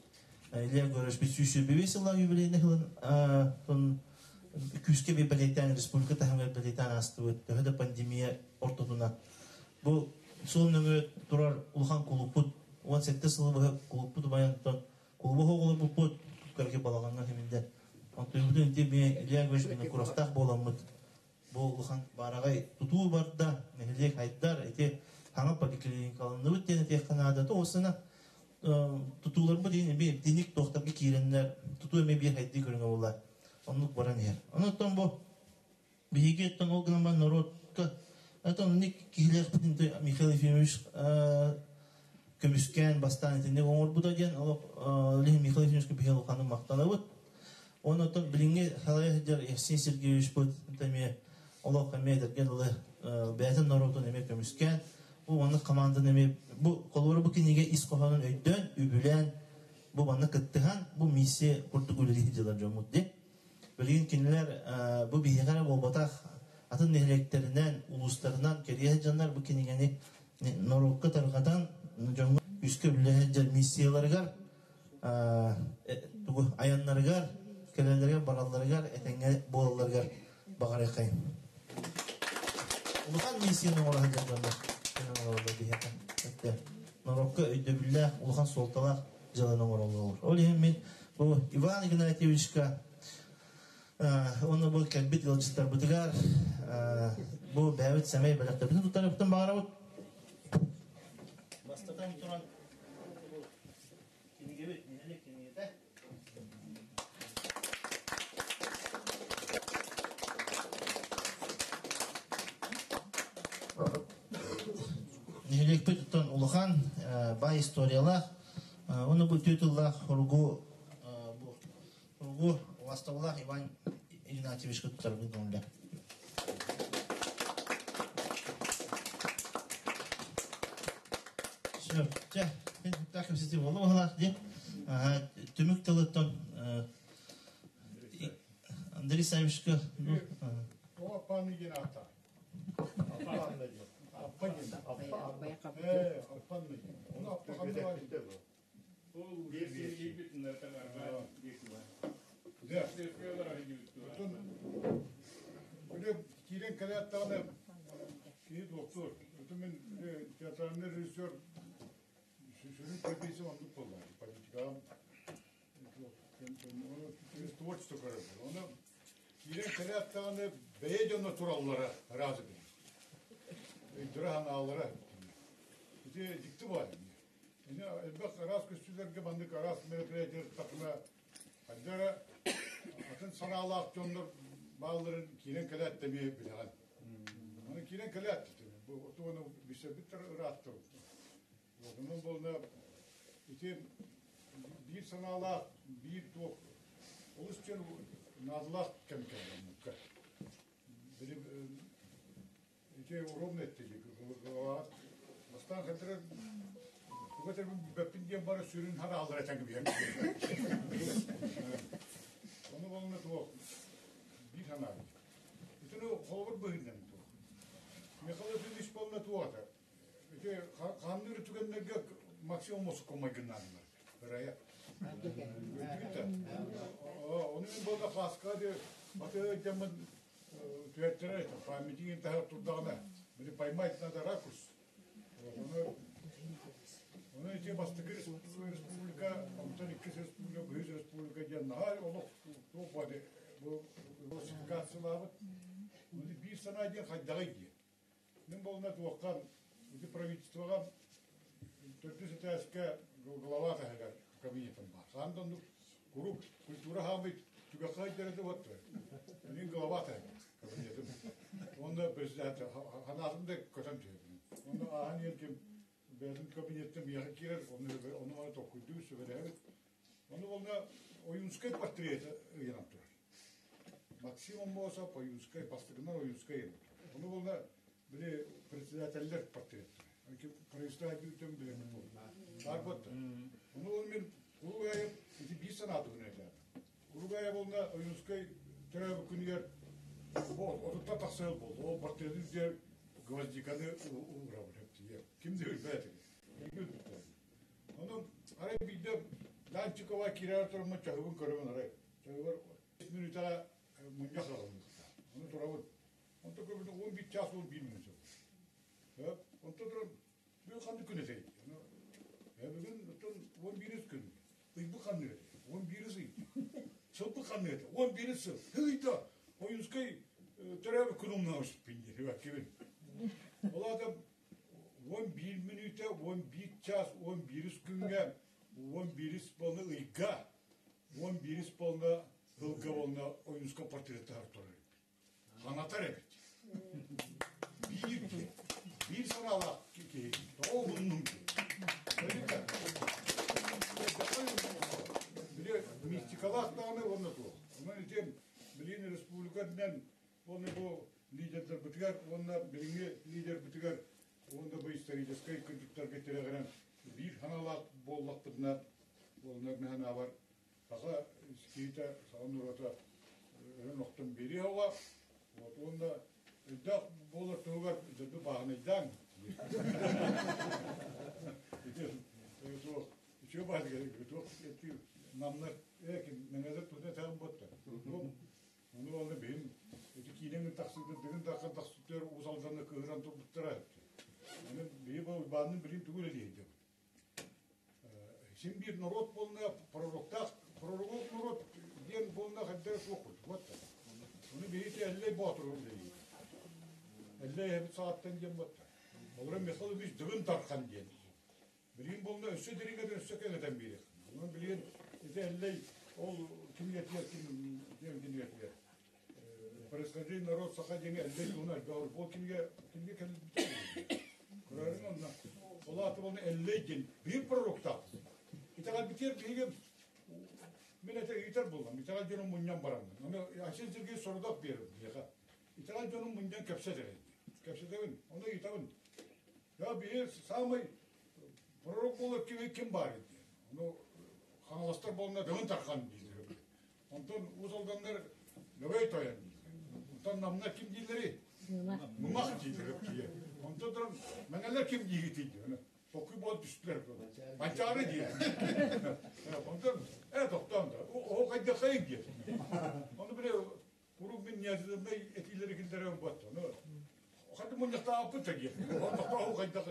Илья Егорович 125 сыллаах юбилейный сылын күүскэ бэлиэтээн республика таһымыгар бэлиэтээн аастыбыт. Төһө да пандемия ортотунан. Бу суол нөҥүө турар улахан кулууппут 17 сылы быһа кулууппут убайан кулуба оҕолорбуппут көргө балаҕаҥҥа химинде. Онтуйбутун ити ми Илья Егорович Винокуровтаах буоламмыт бу улахан баараҕай тутуу барда, нэһилиэк хайдар, ити хаҥа поликлиникаланныбыт диэн этиэххэ наада. Тоҕусына тутууларбыт иһин эми тиник туохтарга киирэннэр тутуу эми биир хайдыы көрүҥэ буолла. Оннук баран иһэр. Онон бу биһиги оттон ол гынан баран норуотка оттон ник киһилээхпитин Михаил Ефимович көмүскээн бастаан итинник оҥорбута диэн олох Михаил Ефимовичка биһиги улаханнык махтанабыт. Онон оттон билиҥҥи салайа сылдьар Евсей Сергеевичпыт эмиэ олох эмиэ эдэргэ дылы бэйэтин норуотун эмиэ көмүскээн бу маннык команданы эмиэ бу холобура бу кинигэ ис хоһоонун өйдөөн, үбүлээн бу манна кыттыһан бу миссия курдук үлэлии сылдьаллар дьоммут дии. Билигин кинилэр бу биһиэхэ эрэ буолбатах, атын нэһилиэктэринэн, улуустарынан кэрийэ сылдьаннар бу кинигэни норуокка тарҕатан, дьоҥҥо күүскэ үлэлэһэ сылдьар миссияларыгар, тугу айаннарыгар, кэлэллэригэр, баралларыгар, этэҥҥэ буолалларыгар баҕарыаххайын. Улахан миссияны оҥоро сылдьар дьоннор биһиэхэ норуокка өйдөбүллээх, улахан суолталаах дьыаланы оҥороллор. Ол иһин мин бу Иван Игнатьевичка уонна бу кэлбит ыалдьыттарбытыгар бу бэйэбит сэмэй бэлэхтэрбитин туттарыахпытын баҕарабыт. Бастатан туран кинигэбит нэһилиэк кинигэтэ. Нэһилиэкпит оттон улахан баай историялаах, Оны бу титуллаах Хургу Хургу убастабылаах Иван Игнатьевичка туттарбыт көҥүлэ. Сөп. Чэ, так кэпсэтии буолла баһылаах дии. Түмүк тылыттан Андрей Савичка О, пан Гената. Киирэн кэлээт даҕаны киһи доктор, мен театральный режиссер сүрүн профессия оннук буолла. Политикаҕа творчество көрөр. Оны киирэн кэлээт даҕаны бэйэ дьоно тураллара ыраас эбит. Өйдөрө-санаалара. Ити дьикти баар. Ини элбэх араас көстүүлэргэ маннык араас мероприятие ыттахына хайда эрэ атын санаалаах дьоннор баалларын киирэн кэлээт да эмиэ билэҕин. Аны киирэн кэлээт бу отуону билсэрбит ырааттар. Онон буолна ити биир санаалаах, биир туох олус диэн наадалаах кэм кэллэ Били ити ровно эттили бастаан хантара туга этэрбин билбэппин диэн бара сүрүн харааллара этэн кэбиһэн. Ону болна туох биир санаа. Итини холобур быһыынан туох. Михаил Ефимович болна туох ата. Ити хаанныыр түгэннэргэ максимум мосукка майгыннааннар. Ырайа. Ону мен болда хаска де баты дьаммын түһэртэрэ памятник таһар турдаҕына били поймать надо ракурс. Ону Ону ити бастакы республика, онтон иккис республика, үһүс республика диэн наһаа олох туох баады бу классификациялаабыт. Биир санаа диэн хайдаҕый диэн. Мин буолна туохха ити правительствоҕа төрдүс этээскэ глава таһыгар кабинетым баар. Хаан да оннук куруук культура хаамый түгэххэ айдарыты уоттар. Мин глава таһыгар кабинетым. Онно президент ханаатым да көтөн түһэбин. Онно ааһан иһэр ким бэйэтин кабинеттен миэхэ киирэр, ону ону маны толкуйдуур, сүбэлэһэбит. Ону болна Ойуунскай портрета ыйанан турар. Максим Аммосов, Ойуунскай, бастакынан Ойуунскай ыйанан турар. Ону болна били председателлэр портреттара. Правительство бүтүн билэммит буолла. Баар буотта. Ону ол мен Куругайып ити биир санаатыбын этэ. Куругайа болна Ойуунскай төрөөбүт күнүгэр отуттан тахса сыл буолла. Ол портреты үрдүгэр гвоздиканы уурабыт эптиге. Ким да билбэт. Онон арай биирдэ Данчикова киирэр тураммын чаһыбын көрөбүн арай. Чаһыбар мүнүүтэҕэ мунньах аҕалбыттар. Ону турабын. Онтон көрбүтүм 11 час 11 мүнүүтэ. Онтон туран бүгүн ханнык күн этэй? Бүгүн оттон 11 күн. Ыйбыт ханнык этэй? 11 ый. Сылбыт ханнык этэй? 11 сыл. Ыйда Ойунскай төрөөбүт күн умнаабыппын диэн кибин. Ол аата 11 мүнүүтэ, 11 час, 11 күҥҥэ, 11 болна ыйга, 11 болна сылга болна Ойунскай портреттар турар эбит. Ханатар эбит. Биир киһи, биир санаалаах киһи, тоҕо уһуннуҥ Били мистикалаах даҕаны уонна туох. Онон ити билигин республика үрдүнэн уонна бу лидердарбытыгар уонна билиҥҥи лидербитигэр уонна бу историческай кырдьыктарга тирэҕирэн биир санаалаах буоллахпытына уонна мин санаабар саха киһитэ, саха норуота өрөн охтон биэриэ оҕо. Вот уонна өйдөөх буолар туһугар дьонну бааһынайдаан ити суох үчүгэй баһылык туох намнар мэҥэлэр тута этэҕин буотта. Ону уонна биһим ити киинэҥ тахсыытын Дыгын Дархан тахсыытыгар Уус Алданна кыыһыран турбуттара. Аны биһи бу Уйбааннын билин тугу үлэлиэһи диэбит. Син биир норуот буолна пророктаах пророк норуот диэн буолна хайдара суох курдук. Вот Ону биһи ити Эллэй Боотуру үлэлиир. Эллэй эһэбит саҕаттан диэн буотта. Олорон Михаил Ильич Дыгын Дархан диэн. Билигин буолла өссө дириҥэтэн өссө кэҥэтэн биэриэх. Онон билигин ити Эллэй ол кинигэтигэр ким диэн кинигэтигэр происхождение народ саха диэҥи Эллэй туһунан элбэх ол кинигэ кинигэ кэлбитэ көрөрүн онно ол аата буолла Эллэй диэн биир пророктаах итэҕэлбитигэр биһиги мин этэ ыйытар буоллам итэҕэл дьонун мунньан бараммын ону Айсен Сергеевич сорудах биэрэр биһиэхэ итэҕэл дьонун мунньан кэпсэтэр кэпсэтэбин ону ыйытабын Я биһи саамай пророк буолар кими ким баар диэн. Ону хаҥаластар буолна Дыгын Тархан дииллэр. Онтон Уус Алданнар Лөгөй Тойон дииллэр. Онтон Намнар ким дииллэрий? Мымах дииллэр киһи. Онтон туран Мэҥэлэр ким диигитий диэн. Токуй буол түстүлэр. Манчаары диир. Онтон тохтоон да. Оо хайдахайын диэн. Ону били Куруук мин неожиданнай этиилэри киллэрэн буотта. Ну, ханна мунньахтаабыппыт да диэн. Онтохтооһу хайдах.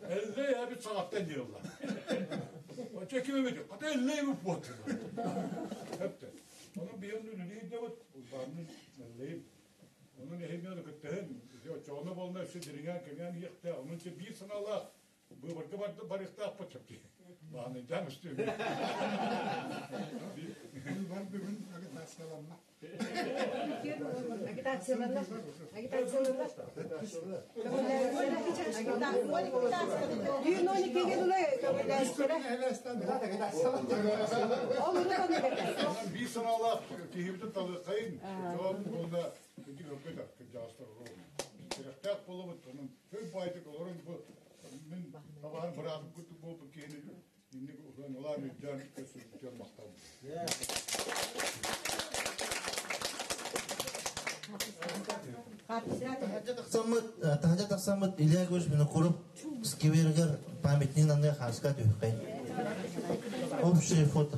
Эллэй эбит саҕаттан диэлла. Оччо ким эбит? Хата эллэй эбит буотта. Эпте. Ону биһиэн үлэлиир Урбааннын эллэйим. Онон эһимиэн кыттыһын. Оччоҕуна буолна өссө дириҥээн кэҥээн иһиэхтээх. Онон биир санаалаах Быыбарга барыахтаахпыт сөп Бааныйдаан үстүм. Быыбар бүгүн агитацияланна. Агитацияланна. Агитацияланна. Биир санаалаах киһибитин талыаххайын, жауап буолла ити көргө кырдьаҕастар Тирэхтээх буолабыт, онон өй баайдык олорон бу мин табаһын быраатым курдук буолбут киһини инник ылаан үрдээн көрсүбүтүгэр махталбын. Таһырдьа тахсаммыт Илья Егорович Винокуров скверигэр памятнигын анныгар хааска түһүххэй. Общее фото.